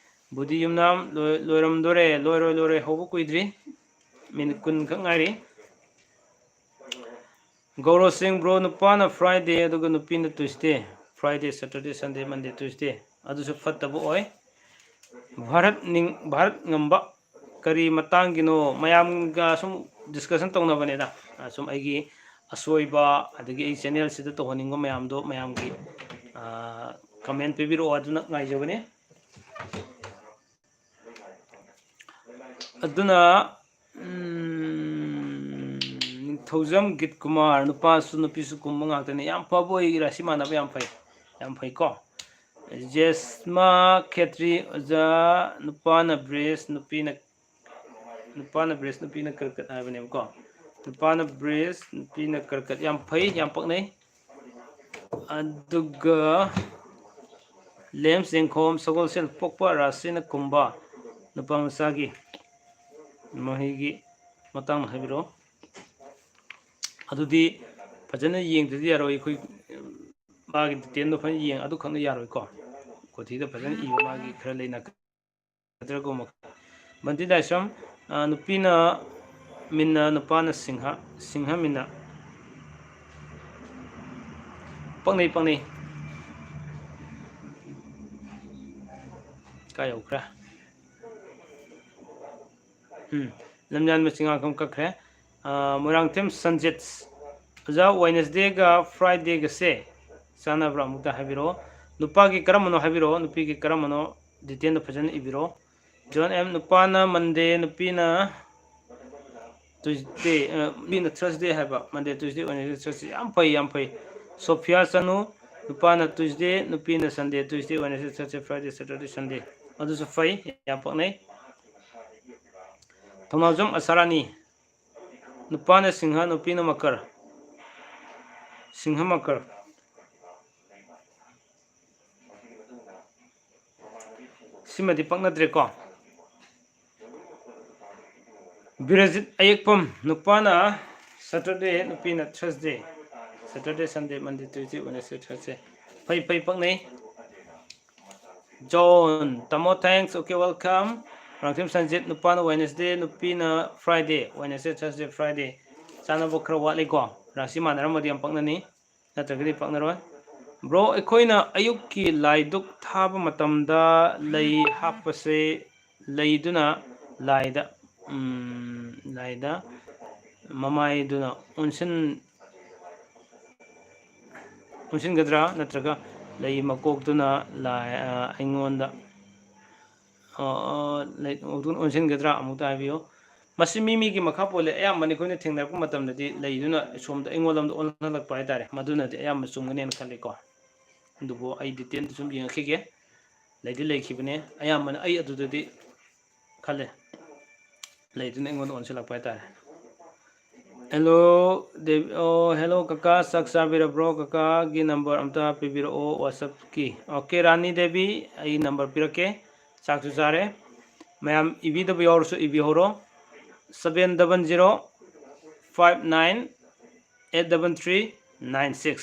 ꯕꯨꯙꯤ ꯌꯨꯝꯅꯥꯝ, ꯂꯣꯏ-, ꯂꯣꯏꯔꯝꯗꯣꯔꯦ, ꯂꯣꯏꯔꯣꯏ, ꯂꯣꯏꯔꯣꯏ, ꯍꯧꯕ ꯀꯨꯏꯗ꯭ꯔꯤ꯫ Minute ꯀꯨꯟ ꯈꯛ ꯉꯥꯏꯔꯤ꯫ ꯒꯧꯔꯣ ꯁꯤꯡ bro, ꯅꯨꯄꯥꯅ Friday ꯑꯗꯨꯒ ꯅꯨꯄꯤꯅ Tuesday꯫ Friday, Saturday, Sunday, Monday, Tuesday꯫ ꯑꯗꯨꯁꯨ ꯐꯠꯇꯕ ꯑꯣꯏ꯫ ꯚꯥꯔꯠ ꯅꯤꯡ-, ꯚꯥꯔꯠ ꯉꯝꯕ ꯀꯔꯤ ꯃꯇꯥꯡꯒꯤꯅꯣ? ꯃꯌꯥꯝꯒ ꯁꯨꯝ discussion ꯇꯧꯅꯕꯅꯦꯗ꯫ ꯑ, ꯁꯨꯝ ꯑꯩꯒꯤ ꯑꯁꯣꯏꯕ, ꯑꯗꯒꯤ ꯑꯩ channelꯁꯤꯗ ꯇꯧꯍꯟꯅꯤꯡꯕ ꯃꯌꯥꯝꯗꯣ ꯃꯌꯥꯝꯒꯤ, ꯑ, comment ꯄꯤꯕꯤꯔꯛꯑꯣ, ꯑꯗꯨꯅ ꯉꯥꯏꯖꯕꯅꯦ꯫ ꯑꯗꯨꯅ, ꯎꯝ, ꯅꯤꯡꯊꯧꯖꯝ ꯒꯤꯠ ꯀꯨꯃꯥꯔ, ꯅꯨꯄꯥꯁꯨ ꯅꯨꯄꯤꯁꯨ ꯀꯨꯝꯕ ꯉꯥꯛꯇꯅꯤ꯫ ꯌꯥꯝ ꯐꯕ ꯑꯣꯏ, ꯔꯥꯁꯤ ꯃꯥꯟꯅꯕ ꯌꯥꯝ ꯐꯩ, ꯌꯥꯝ ꯐꯩꯀꯣ꯫ ꯖꯦꯁꯃꯥ ꯈꯦꯇ꯭ꯔꯤ, ꯑꯣꯖꯥ, ꯅꯨꯄꯥꯅ ꯕ꯭ꯔꯦꯁ, ꯅꯨꯄꯤꯅ, ꯅꯨꯄꯥꯅ ꯕ꯭ꯔꯦꯁ, ꯅꯨꯄꯤꯅ ꯀꯔꯀꯠ ꯍꯥꯏꯕꯅꯦꯕꯀꯣ꯫ ꯅꯨꯄꯥꯅ ꯕ꯭ꯔꯦꯁ, ꯅꯨꯄꯤꯅ ꯀꯔꯀꯠ꯫ ꯌꯥꯝ ꯐꯩ, ꯌꯥꯝ ꯄꯛꯅꯩ꯫ ꯑꯗꯨꯒ ꯂꯦꯝꯁ ꯌꯦꯡꯈꯣꯝ, ꯁꯒꯣꯜꯁꯦꯜ ꯄꯣꯛꯄ ꯔꯥꯁꯤꯅ ꯀꯨꯝꯕ ꯅꯨꯄꯥ ꯃꯆꯥꯒꯤ ꯃꯍꯩꯒꯤ ꯃꯇꯥꯡꯗ ꯍꯥꯏꯕꯤꯔꯛꯑꯣ꯫ ꯑꯗꯨꯗꯤ ꯐꯖꯅ ꯌꯦꯡꯗ꯭ꯔꯗꯤ ꯌꯥꯔꯣꯏ꯫ ꯑꯩꯈꯣꯏ ꯃꯥꯒꯤ ꯗꯤꯇꯦꯜꯗꯣ ꯐꯖꯅ ꯌꯦꯡ, ꯑꯗꯨꯈꯛꯅ ꯌꯥꯔꯣꯏꯀꯣ꯫ ꯀꯣꯊꯤꯗ ꯐꯖꯅ ꯏꯕ ꯃꯥꯒꯤ ꯈꯔ ꯂꯩꯅ ꯅꯠꯇ꯭ꯔꯒꯨꯝꯕ꯫ ꯕꯟꯇꯤ ꯂꯥꯏꯁ꯭ꯔꯝ, ꯑ, ꯅꯨꯄꯤꯅ ꯃꯤꯟꯅ, ꯅꯨꯄꯥꯅ ꯁꯤꯡꯍ, ꯁꯤꯡꯍ ꯃꯤꯟꯅ꯫ ꯄꯛꯅꯩ, ꯄꯛꯅꯩ꯫ ꯀꯥꯏ ꯌꯧꯈ꯭ꯔꯦ? ꯎꯝ, ꯂꯝꯖꯥꯟꯕ ꯆꯤꯡꯉꯥꯈꯝ ꯀꯛꯈ꯭ꯔꯦ꯫ ꯑ, ꯃꯣꯏꯔꯥꯡꯊꯦꯝ ꯁꯟꯖꯤꯠ, ꯑꯣꯖꯥ, ꯋꯦꯅꯁꯗꯦꯒ ꯐ꯭ꯔꯥꯏꯗꯦꯒꯁꯦ ꯆꯥꯟꯅꯕ꯭ꯔꯥ? ꯑꯃꯨꯛꯇ ꯍꯥꯏꯕꯤꯔꯛꯑꯣ꯫ ꯅꯨꯄꯥꯒꯤ ꯀꯔꯝꯕꯅꯣ ꯍꯥꯏꯕꯤꯔꯛꯑꯣ, ꯅꯨꯄꯤꯒꯤ ꯀꯔꯝꯕꯅꯣ ꯗꯤꯇꯦꯜꯗ ꯐꯖꯅ ꯏꯕꯤꯔꯛꯑꯣ꯫ ꯖꯣꯟ ꯑꯦꯝ, ꯅꯨꯄꯥꯅ ꯃꯟꯗꯦ, ꯅꯨꯄꯤꯅ ꯇ꯭ꯌꯨꯁꯗꯦ, ꯑ, ꯅꯨꯄꯤꯅ ꯊꯔꯁꯗꯦ ꯍꯥꯏꯕ, ꯃꯟꯗꯦ, ꯇ꯭ꯌꯨꯁꯗꯦ, ꯋꯦꯅꯁꯗꯦ, ꯊꯔꯁꯗꯦ꯫ ꯌꯥꯝ ꯐꯩ, ꯌꯥꯝ ꯐꯩ꯫ ꯁꯣꯐꯤꯌꯥ ꯆꯅꯨ, ꯅꯨꯄꯥꯅ ꯇ꯭ꯌꯨꯁꯗꯦ, ꯅꯨꯄꯤꯅ ꯁꯟꯗꯦ, ꯇ꯭ꯌꯨꯁꯗꯦ, ꯋꯦꯅꯁꯗꯦ, ꯊꯔꯁꯗꯦ, ꯐ꯭ꯔꯥꯏꯗꯦ, ꯁꯦꯇꯔꯗꯦ, ꯁꯟꯗꯦ꯫ ꯑꯗꯨꯁꯨ ꯐꯩ, ꯌꯥꯝ ꯄꯛꯅꯩ꯫ ꯊꯧꯅꯥꯎꯖꯝ ꯑꯁꯥꯔꯥꯅꯤ, ꯅꯨꯄꯥꯅ ꯁꯤꯡꯍ, ꯅꯨꯄꯤꯅ ꯃꯀꯔ꯫ ꯁꯤꯡꯍ ꯃꯀꯔ꯫ ꯁꯤꯃꯗꯤ ꯄꯛꯅꯗ꯭ꯔꯦꯀꯣ꯫ ꯕꯤꯔꯖꯤꯠ ꯑꯌꯦꯛꯄꯝ, ꯅꯨꯄꯥꯅ ꯁꯦꯇꯔꯗꯦ, ꯅꯨꯄꯤꯅ ꯊꯔꯁꯗꯦ꯫ ꯁꯦꯇꯔꯗꯦ, ꯁꯟꯗꯦ, ꯃꯟꯗꯦ, ꯇ꯭ꯌꯨꯁꯗꯦ, ꯋꯦꯅꯁꯗꯦ, ꯊꯔꯁꯗꯦ꯫ ꯐꯩ, ꯐꯩ, ꯄꯛꯅꯩ꯫ ꯖꯣꯟ, ꯇꯥꯃꯣ, thanks, okay, welcome꯫ Moirangthem Sanjit, ꯅꯨꯄꯥꯅ ꯋꯦꯅꯁꯗꯦ, ꯅꯨꯄꯤꯅ ꯐ꯭ꯔꯥꯏꯗꯦ, ꯋꯦꯅꯁꯗꯦ, ꯊꯔꯁꯗꯦ, ꯐ꯭ꯔꯥꯏꯗꯦ꯫ ꯆꯥꯟꯅꯕ ꯈꯔ ꯋꯥꯠꯂꯤꯀꯣ꯫ ꯔꯥꯁꯤ ꯃꯥꯟꯅꯔꯝꯃꯗꯤ ꯌꯥꯝ ꯄꯛꯅꯅꯤ, ꯅꯠꯇ꯭ꯔꯒꯗꯤ ꯄꯛꯅꯔꯣꯏ꯫ ꯕ꯭ꯔꯣ, ꯑꯩꯈꯣꯏꯅ ꯑꯌꯨꯛꯀꯤ ꯂꯥꯏꯗꯨꯛ ꯊꯥꯕ ꯃꯇꯝꯗ ꯂꯩ ꯍꯥꯞꯄꯁꯦ, ꯂꯩꯗꯨꯅ ꯂꯥꯏꯗ, ꯎꯝ, ꯂꯥꯏꯗ ꯃꯃꯥꯏꯗꯨꯅ ꯑꯣꯟꯁꯤꯟ-, ꯑꯣꯟꯁꯤꯟꯒꯗ꯭ꯔꯥ, ꯅꯠꯇ꯭ꯔꯒ ꯂꯩ ꯃꯀꯣꯛꯇꯨꯅ ꯂꯥꯏ, ꯑ, ꯑꯩꯉꯣꯟꯗ ꯑ, ꯑ, ꯂꯩ-, ꯑꯣꯟꯁꯤꯟꯒꯗ꯭ꯔꯥ ꯑꯃꯨꯛꯇ ꯍꯥꯏꯕꯤꯌꯨ꯫ ꯃꯁꯤ ꯃꯤ ꯃꯤꯒꯤ ꯃꯈꯥ ꯄꯣꯜꯂꯦ꯫ ꯑꯌꯥꯝꯕꯅ ꯑꯩꯈꯣꯏꯅ ꯊꯦꯡꯅꯔꯛꯄ ꯃꯇꯝꯗꯗꯤ ꯂꯩꯗꯨꯅ ꯁꯣꯝꯗ ꯑꯩꯉꯣꯟꯗ ꯑꯣꯟꯍꯜꯂꯛꯄ ꯍꯥꯏꯇꯥꯔꯦ꯫ ꯃꯗꯨꯅꯗꯤ ꯑꯌꯥꯝꯕ ꯆꯨꯝꯒꯅꯦꯅ ꯈꯜꯂꯤꯀꯣ꯫ ꯑꯗꯨꯕꯨ ꯑꯩ detail ꯁꯨꯝ ꯌꯦꯡꯉꯛꯈꯤꯒꯦ꯫ ꯂꯩꯗꯤ ꯂꯩꯈꯤꯕꯅꯦ꯫ ꯑꯌꯥꯝꯕꯅ ꯑꯩ ꯑꯗꯨꯗꯗꯤ ꯈꯜꯂꯦ꯫ ꯂꯩꯗꯨꯅ ꯑꯩꯉꯣꯟꯗ ꯑꯣꯟꯁꯤꯜꯂꯛꯄ ꯍꯥꯏꯇꯥꯔꯦ꯫ Hello, ꯗꯦꯕꯤ, ꯑꯣ, hello ꯀꯀꯥ, ꯆꯥꯛ ꯆꯥꯕꯤꯔꯕ꯭ꯔꯣ? ꯀꯀꯥꯒꯤ number ꯑꯝꯇ ꯄꯤꯕꯤꯔꯛꯑꯣ WhatsApp-ꯀꯤ꯫ Okay, ꯔꯥꯅꯤ ꯗꯦꯕꯤ, ꯑꯩ number ꯄꯤꯔꯛꯀꯦ꯫ ꯆꯥꯛꯁꯨ ꯆꯥꯔꯦ꯫ ꯃꯌꯥꯝ ꯏꯕꯤꯗꯕ ꯌꯥꯎꯔꯁꯨ ꯏꯕꯤꯍꯧꯔꯣ꯫ Seven double zero five nine eight double three nine six꯫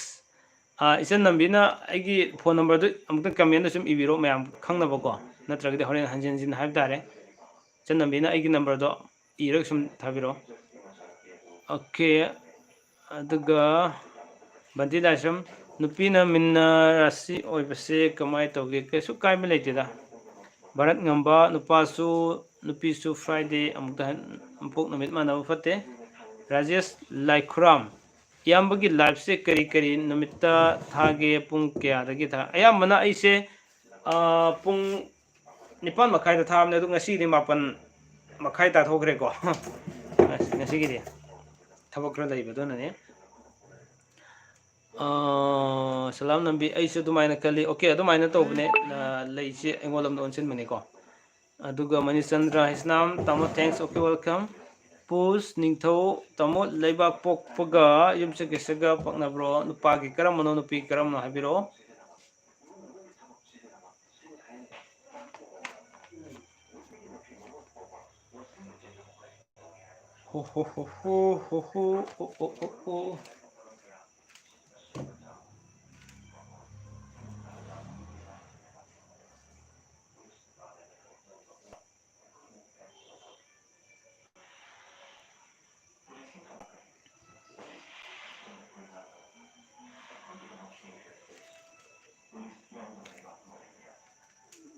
ꯑꯥ, ꯏꯆꯟ ꯅꯝꯕꯤꯅ ꯑꯩꯒꯤ phone number-ꯗꯨ ꯑꯃꯨꯛꯇ comment-ꯇ ꯁꯨꯝ ꯏꯕꯤꯔꯣ, ꯃꯌꯥꯝ ꯈꯪꯅꯕꯀꯣ, ꯅꯠꯇ꯭ꯔꯒꯗꯤ ꯍꯣꯔꯦꯟ ꯍꯟꯖꯤꯟ ꯍꯟꯖꯤꯟ ꯍꯥꯏꯕ ꯇꯥꯔꯦ꯫ ꯏꯆꯟ ꯅꯝꯕꯤꯅ ꯑꯩꯒꯤ number-ꯗꯣ ꯏꯔꯒ ꯁꯨꯝ ꯊꯥꯕꯤꯔꯛꯑꯣ꯫ Okay, ꯑꯗꯨꯒ ꯕꯟꯇꯤ ꯂꯥꯏꯁ꯭ꯔꯝ, ꯅꯨꯄꯤꯅ ꯃꯤꯟꯅ ꯔꯥꯁꯤ ꯑꯣꯏꯕꯁꯦ ꯀꯃꯥꯏꯅ ꯇꯧꯒꯦ? ꯀꯩꯁꯨ ꯀꯥꯏꯕ ꯂꯩꯇꯦꯗ꯫ ꯚꯥꯔꯠ ꯉꯝꯕ, ꯅꯨꯄꯥꯁꯨ ꯅꯨꯄꯤꯁꯨ Friday ꯑꯃꯨꯛꯇ ꯍꯟ-, ꯃꯄꯣꯛ ꯅꯨꯃꯤꯠ ꯃꯥꯟꯅꯕ ꯐꯠꯇꯦ꯫ ꯔꯥꯖꯦꯁ ꯂꯥꯏꯈꯨꯔꯥꯝ, ꯏꯌꯥꯝꯕꯒꯤ live-ꯁꯦ ꯀꯔꯤ ꯀꯔꯤ ꯅꯨꯃꯤꯠꯇ ꯊꯥꯒꯦ? ꯄꯨꯡ ꯀꯌꯥꯗꯒꯤ ꯊꯥ-, ꯑꯌꯥꯝꯕꯅ ꯑꯩꯁꯦ, ꯑꯥ, ꯄꯨꯡ ꯅꯤꯄꯥꯟ ꯃꯈꯥꯏꯗ ꯊꯥꯕꯅꯦ, ꯑꯗꯨ ꯉꯁꯤꯗꯤ ꯃꯥꯄꯟ ꯃꯈꯥꯏ ꯇꯥꯊꯣꯛꯈ꯭ꯔꯦꯀꯣ꯫ ꯉꯁꯤ-, ꯉꯁꯤꯒꯤꯗꯤ ꯊꯕꯛ ꯈꯔ ꯂꯩꯕ, ꯑꯗꯨꯅꯅꯦ꯫ ꯑꯥ, ꯁꯂꯥꯝ ꯅꯝꯕꯤ, ꯑꯩꯁꯨ ꯑꯗꯨꯃꯥꯏꯅ ꯈꯜꯂꯤ꯫ Okay, ꯑꯗꯨꯃꯥꯏꯅ ꯇꯧꯕꯅꯦ꯫ ꯑꯥ, ꯂꯩꯁꯦ ꯑꯩꯉꯣꯟꯗ ꯑꯣꯟꯁꯤꯟꯕꯅꯤꯀꯣ꯫ ꯑꯗꯨꯒ ꯃꯅꯤꯆꯟꯗ꯭ꯔ ꯍꯩꯁꯅꯥꯝ, ꯇꯥꯃꯣ, thanks, okay, welcome꯫ ꯄꯨꯁ ꯅꯤꯡꯊꯧ, ꯇꯥꯃꯣ, ꯂꯩꯕꯥꯛ ꯄꯣꯛꯄꯒ ꯌꯨꯝꯁꯀꯩꯁꯒ ꯄꯛꯅꯕ꯭ꯔꯣ? ꯅꯨꯄꯥꯒꯤ ꯀꯔꯝꯕꯅꯣ, ꯅꯨꯄꯤ ꯀꯔꯝꯕꯅꯣ ꯍꯥꯏꯕꯤꯔꯛꯑꯣ꯫ ꯍꯣ, ꯍꯣ, ꯍꯣ, ꯍꯣ, ꯍꯣ, ꯍꯣ, ꯑꯣ, ꯑꯣ, ꯑꯣ, ꯑꯣ꯫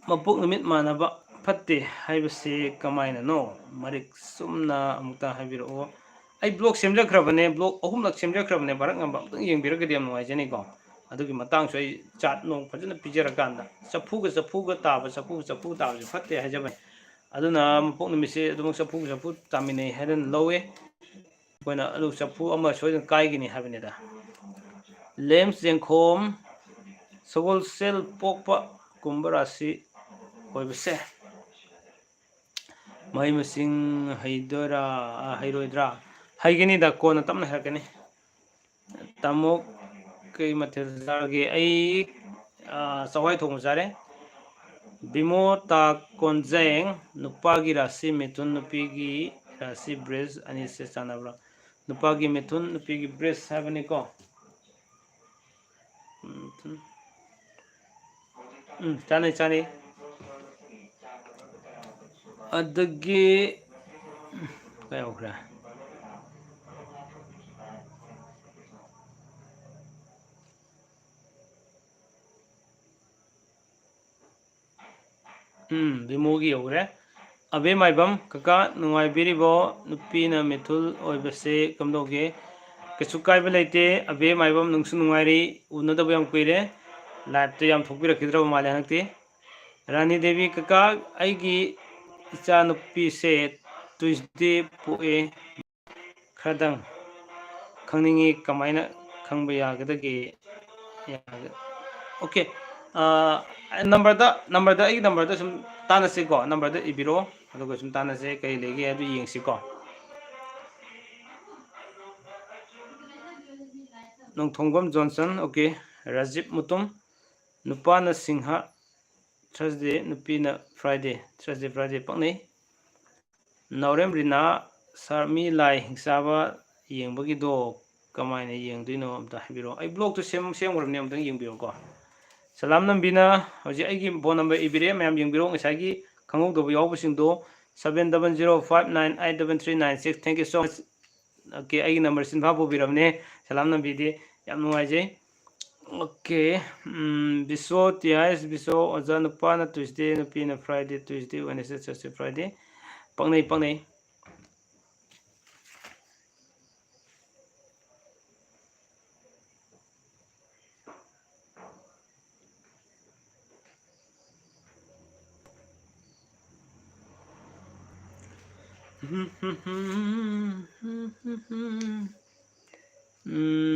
ꯃꯄꯣꯛ ꯅꯨꯃꯤꯠ ꯃꯥꯟꯅꯕ ꯐꯠꯇꯦ ꯍꯥꯏꯕꯁꯤ ꯀꯃꯥꯏꯅꯅꯣ? ꯃꯔꯤꯛ ꯆꯨꯝꯅ ꯑꯃꯨꯛꯇ ꯍꯥꯏꯕꯤꯔꯛꯑꯣ꯫ ꯑꯩ vlog ꯁꯦꯝꯖꯈ꯭ꯔꯕꯅꯦ, vlog ꯑꯍꯨꯝꯂꯛ ꯁꯦꯝꯖꯈ꯭ꯔꯕꯅꯦ, ꯚꯥꯔꯠ ꯉꯝꯕ ꯑꯃꯨꯛꯇꯪ ꯌꯦꯡꯕꯤꯔꯒꯗꯤ ꯌꯥꯝ ꯅꯨꯡꯉꯥꯏꯖꯅꯤꯀꯣ꯫ ꯑꯗꯨꯒꯤ ꯃꯇꯥꯡꯁꯨ ꯑꯩ ꯆꯥꯔꯠ ꯅꯣꯡ ꯐꯖꯅ ꯄꯤꯖꯔꯀꯥꯟꯗ, ꯆꯐꯨꯒ ꯆꯐꯨꯒ ꯇꯥꯕ, ꯆꯐꯨꯒ ꯆꯐꯨ ꯇꯥꯕꯁꯦ ꯐꯠꯇꯦ ꯍꯥꯏꯖꯕꯅꯤ꯫ ꯑꯗꯨꯅ ꯃꯄꯣꯛ ꯅꯨꯃꯤꯠꯁꯦ ꯑꯗꯨꯃꯛ ꯆꯐꯨꯒ ꯆꯐꯨ ꯇꯥꯃꯤꯟꯅꯩ ꯍꯥꯏꯅ ꯂꯧꯋꯦ꯫ ꯑꯩꯈꯣꯏꯅ ꯑꯗꯨ ꯆꯐꯨ ꯑꯃ ꯁꯣꯏꯗꯅ ꯀꯥꯏꯒꯅꯤ ꯍꯥꯏꯕꯅꯤꯗ꯫ ꯂꯦꯝꯁ ꯌꯦꯡꯈꯣꯝ, ꯁꯒꯣꯜꯁꯦꯜ ꯄꯣꯛꯄ ꯀꯨꯝꯕ ꯔꯥꯁꯤ ꯑꯣꯏꯕꯁꯦ ꯃꯍꯩ ꯃꯁꯤꯡ ꯍꯩꯗꯣꯏꯔꯥ, ꯑ, ꯍꯩꯔꯣꯏꯗ꯭ꯔꯥ? ꯍꯩꯒꯅꯤꯗ, ꯀꯣꯟꯅ ꯇꯞꯅ ꯍꯥꯏꯔꯛꯀꯅꯤ꯫ ꯇꯥꯃꯣ, ꯀꯩ ꯃꯊꯦꯜ ꯆꯥꯔꯒꯦ? ꯑꯩ, ꯑ, ꯆꯋꯥꯏ ꯊꯣꯡꯕ ꯆꯥꯔꯦ꯫ ꯕꯤꯃꯣ ꯇꯥ ꯀꯣꯟꯖꯦꯡ, ꯅꯨꯄꯥꯒꯤ ꯔꯥꯁꯤ ꯃꯤꯊꯨꯟ, ꯅꯨꯄꯤꯒꯤ ꯔꯥꯁꯤ ꯕ꯭ꯔꯤꯖ, ꯑꯅꯤꯁꯦ ꯆꯥꯟꯅꯕ꯭ꯔꯥ? ꯅꯨꯄꯥꯒꯤ ꯃꯤꯊꯨꯟ, ꯅꯨꯄꯤꯒꯤ ꯕ꯭ꯔꯤꯖ ꯍꯥꯏꯕꯅꯤꯀꯣ꯫ ꯎꯝ, ꯎꯝ, ꯆꯥꯅꯩ, ꯆꯥꯅꯩ꯫ ꯑꯗꯒꯤ ꯀꯩ ꯍꯧꯈ꯭ꯔꯦ? ꯎꯝ, ꯕꯤꯃꯣꯒꯤ ꯌꯧꯈ꯭ꯔꯦ꯫ ꯑꯕꯦ ꯃꯥꯏꯕꯝ, ꯀꯀꯥ ꯅꯨꯡꯉꯥꯏꯕꯤꯔꯤꯕꯣ? ꯅꯨꯄꯤꯅ ꯃꯤꯊꯨꯜ ꯑꯣꯏꯕꯁꯦ ꯀꯝꯗꯧꯒꯦ? ꯀꯩꯁꯨ ꯀꯥꯏꯕ ꯂꯩꯇꯦ꯫ ꯑꯕꯦ ꯃꯥꯏꯕꯝ, ꯅꯨꯡꯁꯨ ꯅꯨꯡꯉꯥꯏꯔꯤ, ꯎꯅꯗꯕ ꯌꯥꯝ ꯀꯨꯏꯔꯦ꯫ ꯂꯥꯏꯞꯇ ꯌꯥꯝ ꯊꯣꯛꯄꯤꯔꯛꯈꯤꯗ꯭ꯔꯕ ꯃꯥꯜꯂꯦ ꯍꯟꯗꯛꯇꯤ꯫ ꯔꯥꯅꯤ ꯗꯦꯕꯤ, ꯀꯀꯥ, ꯑꯩꯒꯤ ꯏꯆꯥꯅꯨꯄꯤꯁꯦ ꯇ꯭ꯌꯨꯁꯗꯦ ꯄꯣꯛꯑꯦ, ꯈꯔꯗꯪ ꯈꯪꯅꯤꯡꯉꯤ, ꯀꯃꯥꯏꯅ ꯈꯪꯕ ꯌꯥꯒꯗꯒꯦ? ꯌꯥꯒ-, ꯑꯣꯀꯦ꯫ ꯑ, ꯅꯝꯕꯔꯗ, ꯅꯝꯕꯔꯗ, ꯑꯩꯒꯤ ꯅꯝꯕꯔꯗ ꯁꯨꯝ ꯇꯥꯟꯅꯁꯤꯀꯣ, ꯅꯝꯕꯔꯗ ꯏꯕꯤꯔꯛꯑꯣ, ꯑꯗꯨꯒ ꯁꯨꯝ ꯇꯥꯟꯅꯁꯦ, ꯀꯔꯤ ꯂꯩꯒꯦ ꯍꯥꯏꯕꯗꯨ ꯌꯦꯡꯁꯤꯀꯣ꯫ ꯅꯣꯡꯊꯣꯡꯕꯝ ꯖꯣꯟꯁꯟ, ꯑꯣꯀꯦ꯫ ꯔꯥꯖꯤꯞ ꯃꯨꯇꯨꯝ, ꯅꯨꯄꯥꯅ ꯁꯤꯡꯍ, ꯊꯔꯁꯗꯦ, ꯅꯨꯄꯤꯅ ꯐ꯭ꯔꯥꯏꯗꯦ꯫ Thursday, Friday ꯄꯛꯅꯩ꯫ ꯅꯥꯎꯔꯦꯝ ꯔꯤꯅꯥ, ꯁꯥꯔ, ꯃꯤ ꯂꯥꯏ ꯍꯤꯡꯆꯥꯕ ꯌꯦꯡꯕꯒꯤꯗꯣ ꯀꯃꯥꯏꯅ ꯌꯦꯡꯗꯣꯏꯅꯣ ꯑꯝꯇ ꯍꯥꯏꯕꯤꯔꯛꯑꯣ꯫ ꯑꯩ ꯕ꯭ꯂꯣꯛꯇꯨ ꯁꯦꯝ-, ꯁꯦꯝꯈ꯭ꯔꯕꯅꯦ, ꯑꯝꯇꯪ ꯌꯦꯡꯕꯤꯔꯣꯀꯣ꯫ ꯁꯂꯥꯝ ꯅꯝꯕꯤꯅ ꯍꯧꯖꯤꯛ ꯑꯩꯒꯤ ꯐꯣꯟ ꯅꯝꯕꯔ ꯏꯕꯤꯔꯛꯑꯦ, ꯃꯌꯥꯝ ꯌꯦꯡꯕꯤꯔꯣ꯫ ꯉꯁꯥꯏꯒꯤ ꯈꯪꯍꯧꯗꯕ ꯌꯥꯎꯕꯁꯤꯡꯗꯣ seven double zero five nine eight double three nine six꯫ Thank you so much꯫ Okay, ꯑꯩꯒꯤ ꯅꯝꯕꯔ ꯆꯤꯟꯐꯥ ꯄꯨꯕꯤꯔꯕꯅꯦ, ꯁꯂꯥꯝ ꯅꯝꯕꯤꯗꯦ, ꯌꯥꯝ ꯅꯨꯡꯉꯥꯏꯖꯩ꯫ ꯑꯣꯀꯦ, ꯎꯝ, ꯕꯤꯁꯣ, ꯇꯤ ꯑꯥꯏ ꯑꯦꯁ ꯕꯤꯁꯣ, ꯑꯣꯖꯥ, ꯅꯨꯄꯥꯅ ꯇ꯭ꯌꯨꯁꯗꯦ, ꯅꯨꯄꯤꯅ Friday, Tuesday, Wednesday, Thursday, Friday. ꯄꯛꯅꯩ, ꯄꯛꯅꯩ꯫ ꯎꯝ,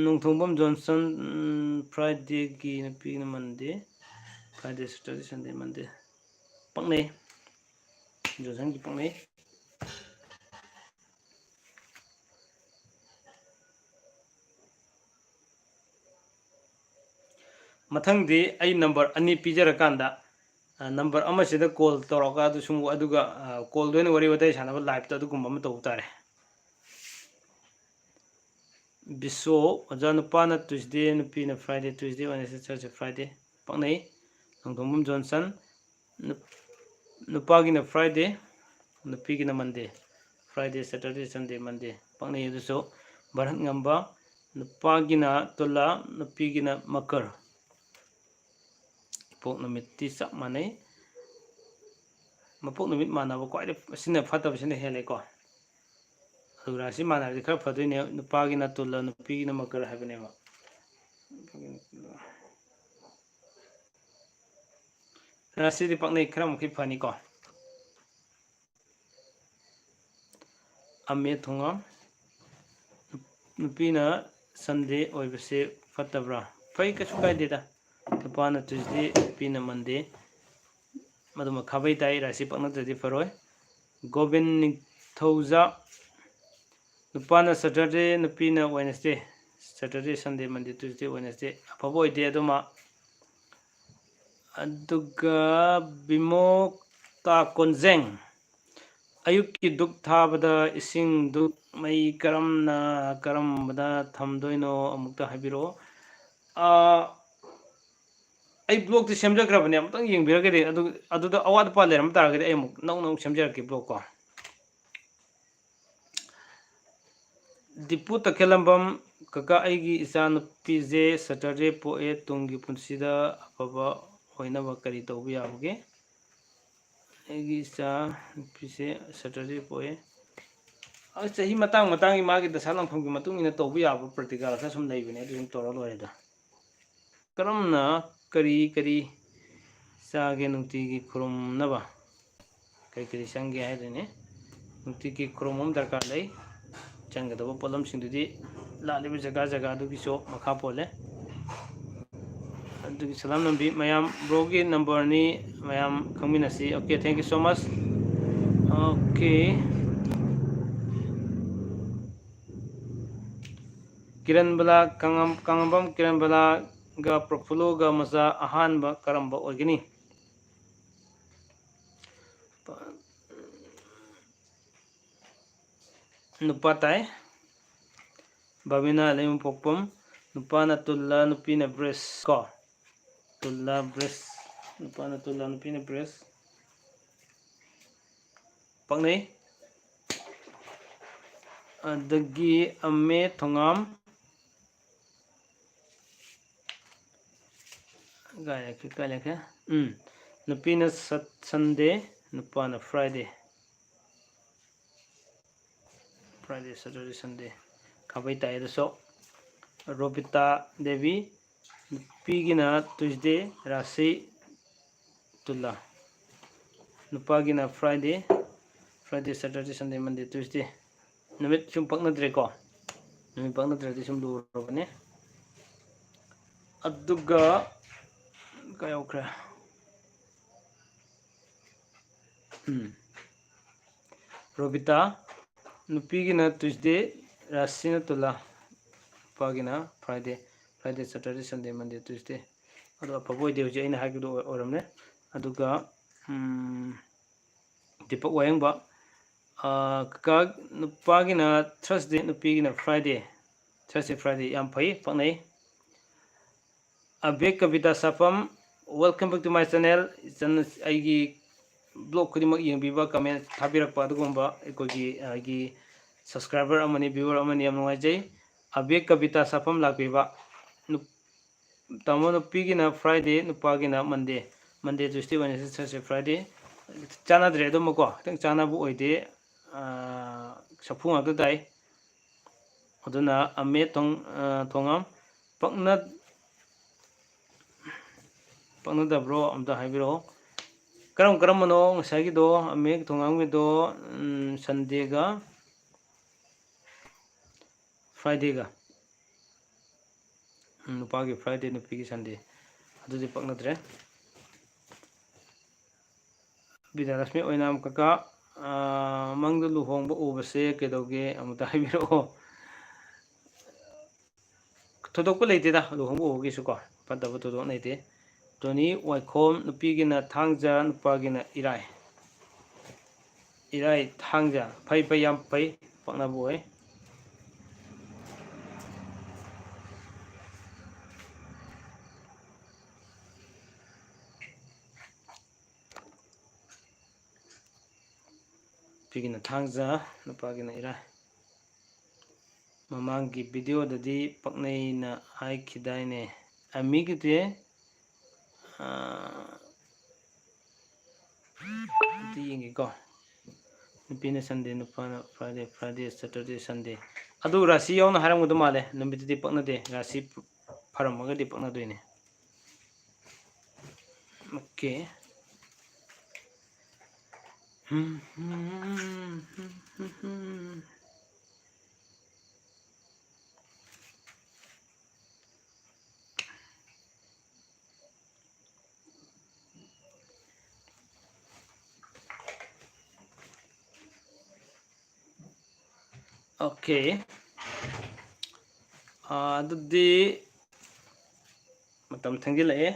ꯅꯣꯡꯊꯣꯡꯕꯝ ꯖꯣꯟꯁꯟ, ꯎꯝ, Fridayꯒꯤ ꯅꯨꯄꯤꯅ Monday, Friday, Saturday, Sunday, Monday꯫ ꯄꯛꯅꯩ꯫ ꯖꯣꯟꯁꯟꯒꯤ ꯄꯛꯅꯩ꯫ ꯃꯊꯪꯗꯤ ꯑꯩ number ꯑꯅꯤ ꯄꯤꯖꯔꯀꯥꯟꯗ, ꯑ, number ꯑꯃꯁꯤꯗ call ꯇꯧꯔꯒ ꯑꯗꯨ ꯁꯨꯝ, ꯑꯗꯨꯒ, ꯑ, callꯗ ꯑꯣꯏꯅ ꯋꯥꯔꯤ ꯋꯥꯇꯥꯏ ꯁꯥꯟꯅꯕ liveꯇ ꯑꯗꯨꯒꯨꯝꯕ ꯑꯃ ꯇꯧꯕ ꯇꯥꯔꯦ꯫ ꯕꯤꯁꯣ, ꯑꯣꯖꯥ, ꯅꯨꯄꯥꯅ Tuesday, ꯅꯨꯄꯤꯅ Friday, Tuesday, Wednesday, Thursday, Friday꯫ ꯄꯛꯅꯩ꯫ ꯅꯣꯡꯊꯣꯡꯕꯝ ꯖꯣꯟꯁꯟ, ꯅꯨꯞ-, ꯅꯨꯄꯥꯒꯤꯅ Friday, ꯅꯨꯄꯤꯒꯤꯅ Monday꯫ Friday, Saturday, Sunday, Monday꯫ ꯄꯛꯅꯩ ꯑꯗꯨꯁꯨ꯫ ꯚꯥꯔꯠ ꯉꯝꯕ, ꯅꯨꯄꯥꯒꯤꯅ ꯇꯨꯂꯥ, ꯅꯨꯄꯤꯒꯤꯅ ꯃꯀꯔ꯫ ꯏꯄꯣꯛ ꯅꯨꯃꯤꯠꯇꯤ ꯆꯞ ꯃꯥꯟꯅꯩ꯫ ꯃꯄꯣꯛ ꯅꯨꯃꯤꯠ ꯃꯥꯟꯅꯕ ꯈ꯭ꯋꯥꯏꯗꯩ ꯁꯤꯅ ꯐꯠꯇꯕꯁꯤꯅ ꯍꯦꯜꯂꯦꯀꯣ꯫ ꯑꯗꯨ ꯔꯥꯁꯤ ꯃꯥꯟꯅꯔꯗꯤ ꯈꯔ ꯐꯗꯣꯏꯅꯦ꯫ ꯅꯨꯄꯥꯒꯤꯅ ꯇꯨꯂꯥ, ꯅꯨꯄꯤꯒꯤꯅ ꯃꯀꯔ ꯍꯥꯏꯕꯅꯦꯕ꯫ ꯔꯥꯁꯤꯗꯤ ꯄꯛꯅꯩ, ꯈꯔ ꯃꯈꯩ ꯐꯅꯤꯀꯣ꯫ ꯑꯃꯦ ꯊꯣꯡꯉꯥꯝ, ꯅꯨꯄꯤꯅ Sunday ꯑꯣꯏꯕꯁꯦ ꯐꯠꯇꯕ꯭ꯔꯥ? ꯐꯩ, ꯀꯩꯁꯨ ꯀꯥꯏꯗꯦꯗ꯫ ꯅꯨꯄꯥꯅ Tuesday, ꯅꯨꯄꯤꯅ Monday꯫ ꯃꯗꯨꯃ ꯈꯥꯕꯩ ꯇꯥꯏ, ꯔꯥꯁꯤ ꯄꯛꯅꯗ꯭ꯔꯗꯤ ꯐꯔꯣꯏ꯫ ꯒꯣꯕꯤꯟ ꯅꯤꯡꯊꯧꯖꯥ, ꯅꯨꯄꯥꯅ Saturday, ꯅꯨꯄꯤꯅ Wednesday꯫ Saturday, Sunday, Monday, Tuesday, Wednesday꯫ ꯑꯐꯕ ꯑꯣꯏꯗꯦ ꯑꯗꯨꯃ꯫ ꯑꯗꯨꯒ ꯕꯤꯃꯣꯛꯇꯥ ꯀꯣꯟꯖꯦꯡ, ꯑꯌꯨꯛꯀꯤ ꯙꯨꯛ ꯊꯥꯕꯗ ꯏꯁꯤꯡ ꯙꯨꯛ ꯃꯩ ꯀꯔꯝꯅ, ꯀꯔꯝꯕꯗ ꯊꯝꯗꯣꯏꯅꯣ ꯑꯃꯨꯛꯇ ꯍꯥꯏꯕꯤꯔꯛꯑꯣ꯫ ꯑꯥ, ꯑꯩ blogꯇꯤ ꯁꯦꯝꯖꯈ꯭ꯔꯕꯅꯦ, ꯑꯃꯨꯛꯇꯪ ꯌꯦꯡꯕꯤꯔꯒꯗꯤ, ꯑꯗꯨ, ꯑꯗꯨꯗ ꯑꯋꯥꯠ ꯑꯄꯥ ꯂꯩꯔꯝ ꯇꯥꯔꯒꯗꯤ ꯑꯩ ꯑꯃꯨꯛ ꯅꯧꯅ ꯑꯃꯨꯛ ꯁꯦꯝꯖꯔꯛꯀꯦ blog ꯀꯣ꯫ ꯗꯤꯄꯨ ꯇꯈꯦꯂꯝꯕꯝ, ꯀꯀꯥ, ꯑꯩꯒꯤ ꯏꯆꯥ ꯅꯨꯄꯤꯁꯦ Saturday ꯄꯣꯛꯑꯦ, ꯇꯨꯡꯒꯤ ꯄꯨꯟꯁꯤꯗ ꯑꯐꯕ ꯑꯣꯏꯅꯕ ꯀꯔꯤ ꯇꯧꯕ ꯌꯥꯕꯒꯦ? ꯑꯩꯒꯤ ꯏꯆꯥ ꯅꯨꯄꯤꯁꯦ Saturday ꯄꯣꯛꯑꯦ꯫ ꯑ, ꯆꯍꯤ ꯃꯇꯥꯡ ꯃꯇꯥꯡꯒꯤ ꯃꯥꯒꯤ ꯗꯁꯥ ꯂꯥꯡꯐꯝꯒꯤ ꯃꯇꯨꯡ ꯏꯟꯅ ꯇꯧꯕ ꯌꯥꯕ ꯄ꯭ꯔꯇꯤꯀꯥꯔ ꯈꯔ ꯁꯨꯝ ꯂꯩꯕꯅꯦ, ꯑꯗꯨ ꯁꯨꯝ ꯇꯧꯔ ꯂꯣꯏꯔꯦꯗ꯫ ꯀꯔꯝꯅ ꯀꯔꯤ ꯀꯔꯤ ꯆꯥꯒꯦ ꯅꯨꯡꯇꯤꯒꯤ ꯈꯨꯔꯨꯝꯅꯕ? ꯀꯔꯤ ꯀꯔꯤ ꯆꯪꯒꯦ ꯍꯥꯏꯗꯣꯏꯅꯦ꯫ ꯅꯨꯡꯇꯤꯒꯤ ꯈꯨꯔꯨꯝꯕ ꯑꯃ ꯗꯔꯀꯥꯔ ꯂꯩ꯫ ꯆꯪꯒꯗꯕ ꯄꯣꯠꯂꯝꯁꯤꯡꯗꯨꯗꯤ ꯂꯥꯠꯂꯤꯕ ꯖꯒꯥ ꯖꯒꯥꯗꯨꯒꯤꯁꯨ ꯃꯈꯥ ꯄꯣꯜꯂꯦ꯫ ꯑꯗꯨꯒꯤ ꯁꯂꯥꯝ ꯅꯝꯕꯤ ꯃꯌꯥꯝ꯫ ꯕ꯭ꯔꯣꯒꯤ ꯅꯝꯕꯔꯅꯤ, ꯃꯌꯥꯝ ꯈꯪꯃꯤꯟꯅꯁꯤ꯫ Okay, thank you so much꯫ Okay꯫ ꯀꯤꯔꯟꯕꯂꯥ, ꯀꯪꯉꯝ-, ꯀꯪꯉꯝꯕꯝ ꯀꯤꯔꯟꯕꯂꯥꯒ ꯄ꯭ꯔꯐꯨꯜꯂꯣꯒ ꯃꯆꯥ ꯑꯍꯥꯟꯕ ꯀꯔꯝꯕ ꯑꯣꯏꯒꯅꯤ? ꯅꯨꯄꯥ ꯇꯥꯏ꯫ ꯕꯥꯕꯤꯅꯥ ꯂꯩꯃꯄꯣꯛꯄꯝ꯫ ꯅꯨꯄꯥꯅ ꯇꯨꯜꯂ, ꯅꯨꯄꯤꯅ ꯕ꯭ꯔꯦꯁ ꯀꯣ꯫ ꯇꯨꯜꯂ ꯕ꯭ꯔꯦꯁ꯫ ꯅꯨꯄꯥꯅ ꯇꯨꯜꯂ, ꯅꯨꯄꯤꯅ ꯕ꯭ꯔꯦꯁ꯫ ꯄꯛꯅꯩ꯫ ꯑꯗꯒꯤ ꯑꯃꯦ ꯊꯣꯉꯥꯝ꯫ ꯀꯥꯏ ꯂꯩꯈ꯭ꯔꯦ, ꯀꯥꯏ ꯂꯩꯈ꯭ꯔꯦ? ꯎꯝ꯫ ꯅꯨꯄꯤꯅ ꯁꯠ-, ꯁꯟꯗꯦ, ꯅꯨꯄꯥꯅ ꯐ꯭ꯔꯥꯏꯗꯦ꯫ ꯐ꯭ꯔꯥꯏꯗꯦ, ꯁꯇꯔꯗꯦ, ꯁꯟꯗꯦ꯫ ꯈꯥꯕꯩ ꯇꯥꯏ ꯑꯗꯨꯁꯨ꯫ ꯔꯣꯕꯤꯇꯥ ꯗꯦꯕꯤ, ꯅꯨꯄꯤꯒꯤꯅ ꯇ꯭ꯌꯨꯁꯗꯦ, ꯔꯥꯁꯤ ꯇꯨꯂꯥ꯫ ꯅꯨꯄꯥꯒꯤꯅ ꯐ꯭ꯔꯥꯏꯗꯦ, ꯐ꯭ꯔꯥꯏꯗꯦ, ꯁꯇꯔꯗꯦ, ꯁꯟꯗꯦ, ꯃꯟꯗꯦ, ꯇ꯭ꯌꯨꯁꯗꯦ꯫ ꯅꯨꯃꯤꯠ ꯁꯨꯝ ꯄꯛꯅꯗ꯭ꯔꯦꯀꯣ꯫ ꯅꯨꯃꯤꯠ ꯄꯛꯅꯗ꯭ꯔꯗꯤ ꯁꯨꯝ ꯂꯨꯔꯕꯅꯦ꯫ ꯑꯗꯨꯒ ꯀꯥꯏ ꯌꯧꯈ꯭ꯔꯦ? ꯎꯝ꯫ Robita, ꯅꯨꯄꯤꯒꯤꯅ Tuesday, ꯔꯥꯁꯤꯅ ꯇꯨꯂꯥ, ꯅꯨꯄꯥꯒꯤꯅ Friday, Friday, Saturday, ꯁꯟꯗꯦ, ꯃꯟꯗꯦ, ꯇ꯭ꯌꯨꯁꯗꯦ꯫ ꯑꯗꯣ ꯑꯐꯕ ꯑꯣꯏꯗꯦ, ꯍꯧꯖꯤꯛ ꯑꯩꯅ ꯍꯥꯏꯈꯤꯕꯗꯣ ꯑꯣꯏ-, ꯑꯣꯏꯔꯝꯃꯦ꯫ ꯑꯗꯨꯒ, ꯎꯝ, ꯗꯤꯄꯛ ꯋꯥꯌꯦꯡꯕ, ꯑꯥ, ꯀꯀꯥ, ꯅꯨꯄꯥꯒꯤꯅ ꯊꯔꯁꯗꯦ, ꯅꯨꯄꯤꯒꯤꯅ ꯐ꯭ꯔꯥꯏꯗꯦ꯫ ꯊꯔꯁꯗꯦ, ꯐ꯭ꯔꯥꯏꯗꯦ ꯌꯥꯝ ꯐꯩ, ꯄꯛꯅꯩ꯫ ꯑꯕꯦꯛ ꯀꯕꯤꯇꯥ ꯁꯥꯐꯝ, welcome back to my channel꯫ ꯏꯆꯟ, ꯑꯩꯒꯤ ꯕ꯭ꯂꯣꯒ ꯈꯨꯗꯤꯡꯃꯛ ꯌꯦꯡꯕꯤꯕ, ꯀꯃꯦꯟ ꯊꯥꯕꯤꯔꯛꯄ ꯑꯗꯨꯒꯨꯝꯕ ꯑꯩꯈꯣꯏꯒꯤ, ꯑꯩꯒꯤ ꯁꯕꯁꯀ꯭ꯔꯥꯏꯕꯔ ꯑꯃꯅꯤ, ꯚ꯭ꯌꯨꯋꯔ ꯑꯃꯅꯤ, ꯌꯥꯝ ꯅꯨꯡꯉꯥꯏꯖꯩ꯫ ꯑꯕꯦꯛ ꯀꯕꯤꯇꯥ ꯁꯥꯐꯝ ꯂꯥꯛꯄꯤꯕ꯫ ꯅꯨꯞ-, ꯇꯥꯃꯣ, ꯅꯨꯄꯤꯒꯤꯅ ꯐ꯭ꯔꯥꯏꯗꯦ, ꯅꯨꯄꯥꯒꯤꯅ ꯃꯟꯗꯦ꯫ ꯃꯟꯗꯦ, ꯇ꯭ꯌꯨꯁꯗꯦ, ꯋꯦꯅꯁꯗꯦ, ꯊꯔꯁꯗꯦ, ꯐ꯭ꯔꯥꯏꯗꯦ꯫ ꯆꯥꯟꯅꯗ꯭ꯔꯦ ꯑꯗꯨꯃꯀꯣ, ꯈꯤꯇꯪ ꯆꯥꯟꯅꯕ ꯑꯣꯏꯗꯦ꯫ ꯑꯥ, ꯁꯥꯐꯨ ꯉꯥꯛꯇ ꯇꯥꯏ꯫ ꯑꯗꯨꯅ ꯑꯃꯦ ꯊꯣꯡ-, ꯑꯥ, ꯊꯣꯡꯉꯝ ꯄꯛꯅ-, ꯄꯛꯅꯗꯕ꯭ꯔꯣ? ꯑꯝꯇ ꯍꯥꯏꯕꯤꯔꯛꯑꯣ꯫ ꯀꯔꯝ ꯀꯔꯝꯕꯅꯣ ꯉꯁꯥꯏꯒꯤꯗꯣ, ꯑꯃꯦꯛ ꯊꯣꯉꯥꯝꯒꯤꯗꯣ? ꯎꯝ, Sundayꯒ Fridayꯒ꯫ ꯎꯝ, ꯅꯨꯄꯥꯒꯤ Friday, ꯅꯨꯄꯤꯒꯤ Sunday꯫ ꯑꯗꯨꯗꯤ ꯄꯛꯅꯗ꯭ꯔꯦ꯫ ꯕꯤꯗ꯭ꯌꯥꯂꯛꯁꯃꯤ ꯑꯣꯏꯅꯥꯝ ꯀꯀꯥ, ꯑꯥ, ꯃꯪꯗ ꯂꯨꯍꯣꯡꯕ ꯎꯕꯁꯦ ꯀꯩꯗꯧꯒꯦ? ꯑꯃꯨꯛꯇ ꯍꯥꯏꯕꯤꯔꯛꯑꯣ꯫ ꯊꯣꯏꯗꯣꯛꯄ ꯂꯩꯇꯦꯗ, ꯂꯨꯍꯣꯡꯕ ꯎꯕꯒꯤꯁꯨꯀꯣ, ꯐꯠꯇꯕ ꯊꯣꯏꯗꯣꯛ ꯂꯩꯇꯦ꯫ ꯇꯣꯅꯤ ꯋꯥꯏꯈꯣꯝ, ꯅꯨꯄꯤꯒꯤꯅ ꯊꯥꯡꯖ, ꯅꯨꯄꯥꯒꯤꯅ ꯏꯔꯥꯏ꯫ ꯏꯔꯥꯏ, ꯊꯥꯡꯖ꯫ ꯐꯩ, ꯐꯩ, ꯌꯥꯝ ꯐꯩ, ꯄꯛꯅꯕ ꯑꯣꯏ꯫ ꯅꯨꯄꯤꯒꯤꯅ ꯊꯥꯡꯖ, ꯅꯨꯄꯥꯒꯤꯅ ꯏꯔꯥꯏ꯫ ꯃꯃꯥꯡꯒꯤ videoꯗꯗꯤ ꯄꯛꯅꯩꯅ ꯍꯥꯏꯈꯤꯗꯥꯏꯅꯦ? ꯑꯃꯤꯒꯤꯗꯤ, ꯑꯥ, ꯑꯝꯇ ꯌꯦꯡꯒꯦꯀꯣ꯫ ꯅꯨꯄꯤꯅ Sunday, ꯅꯨꯄꯥꯅ Friday, Friday, Saturday, Sunday꯫ ꯑꯗꯨ ꯔꯥꯁꯤ ꯌꯥꯎꯅ ꯍꯥꯏꯔꯝꯒꯗꯧ ꯃꯥꯜꯂꯦ꯫ ꯅꯨꯃꯤꯠꯇꯨꯗꯤ ꯄꯛꯅꯗꯦ꯫ ꯔꯥꯁꯤ ꯐꯔꯝꯃꯒꯗꯤ ꯄꯛꯅꯗꯣꯏꯅꯦ꯫ Okay꯫ Okay꯫ ꯑꯥ, ꯑꯗꯨꯗꯤ ꯃꯇꯝ ꯊꯦꯡꯖꯤꯜꯂꯛꯑꯦ꯫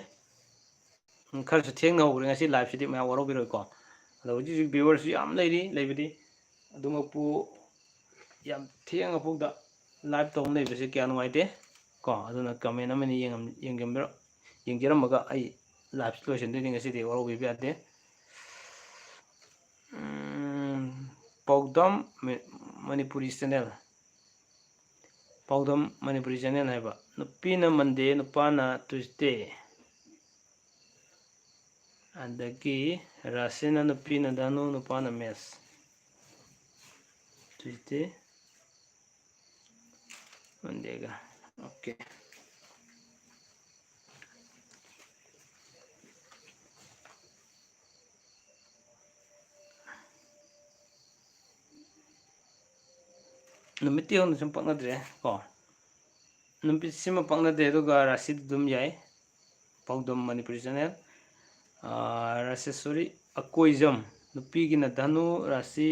ꯎꯝ, ꯈꯔꯁꯨ ꯊꯦꯡꯅ ꯍꯧꯈ꯭ꯔꯦ ꯉꯁꯤ liveꯁꯤꯗꯤ, ꯃꯌꯥꯝ ꯋꯥꯔꯧꯕꯤꯔꯣꯏꯀꯣ꯫ ꯑꯗꯣ ꯍꯧꯖꯤꯛ ꯍꯧꯖꯤꯛ viewerꯁꯨ ꯌꯥꯝ ꯂꯩꯔꯤ, ꯂꯩꯕꯗꯤ꯫ ꯑꯗꯨꯃꯛꯄꯨ ꯌꯥꯝ ꯊꯦꯡꯉꯐꯥꯎꯗ live ꯇꯧ ꯂꯩꯕꯁꯦ ꯀꯌꯥ ꯅꯨꯡꯉꯥꯏꯇꯦ ꯀꯣ꯫ ꯑꯗꯨꯅ comment ꯑꯃꯅꯤ ꯌꯦꯡꯉꯝ-, ꯌꯦꯡꯖꯟꯕꯤꯔꯣ-, ꯌꯦꯡꯖꯔꯝꯃꯒ ꯑꯩ liveꯁꯤ ꯂꯣꯏꯁꯤꯟꯗꯣꯏꯅꯤ ꯉꯁꯤꯗꯤ, ꯋꯥꯔꯧꯕꯤꯕ ꯌꯥꯗꯦ꯫ ꯎꯝ, ꯄꯥꯎꯗꯝ ꯃ-, ꯃꯅꯤꯄꯨꯔꯤ channel꯫ ꯄꯥꯎꯗꯝ ꯃꯅꯤꯄꯨꯔꯤ channel ꯍꯥꯏꯕ꯫ ꯅꯨꯄꯤꯅ Monday, ꯅꯨꯄꯥꯅ Tuesday꯫ ꯑꯗꯒꯤ ꯔꯥꯁꯤꯅ ꯅꯨꯄꯤꯅ ꯙꯅꯨ, ꯅꯨꯄꯥꯅ ꯃꯦꯁ꯫ Tuesday, Mondayꯒ꯫ Okay꯫ ꯅꯨꯃꯤꯠꯇꯤ ꯍꯧꯅ ꯁꯨꯝ ꯄꯛꯅꯗ꯭ꯔꯦ ꯀꯣ꯫ ꯅꯨꯃꯤꯠꯁꯤꯃ ꯄꯛꯅꯗꯦ, ꯑꯗꯨꯒ ꯔꯥꯁꯤꯗꯤ ꯑꯗꯨꯝ ꯌꯥꯏ꯫ ꯄꯥꯎꯗꯝ ꯃꯅꯤꯄꯨꯔꯤ ꯆꯦꯅꯦꯜ꯫ ꯑꯥ, ꯔꯥꯁꯦꯁꯣꯔꯤ ꯑꯀꯣꯏꯖꯝ꯫ ꯅꯨꯄꯤꯒꯤꯅ ꯙꯅꯨ ꯔꯥꯁꯤ,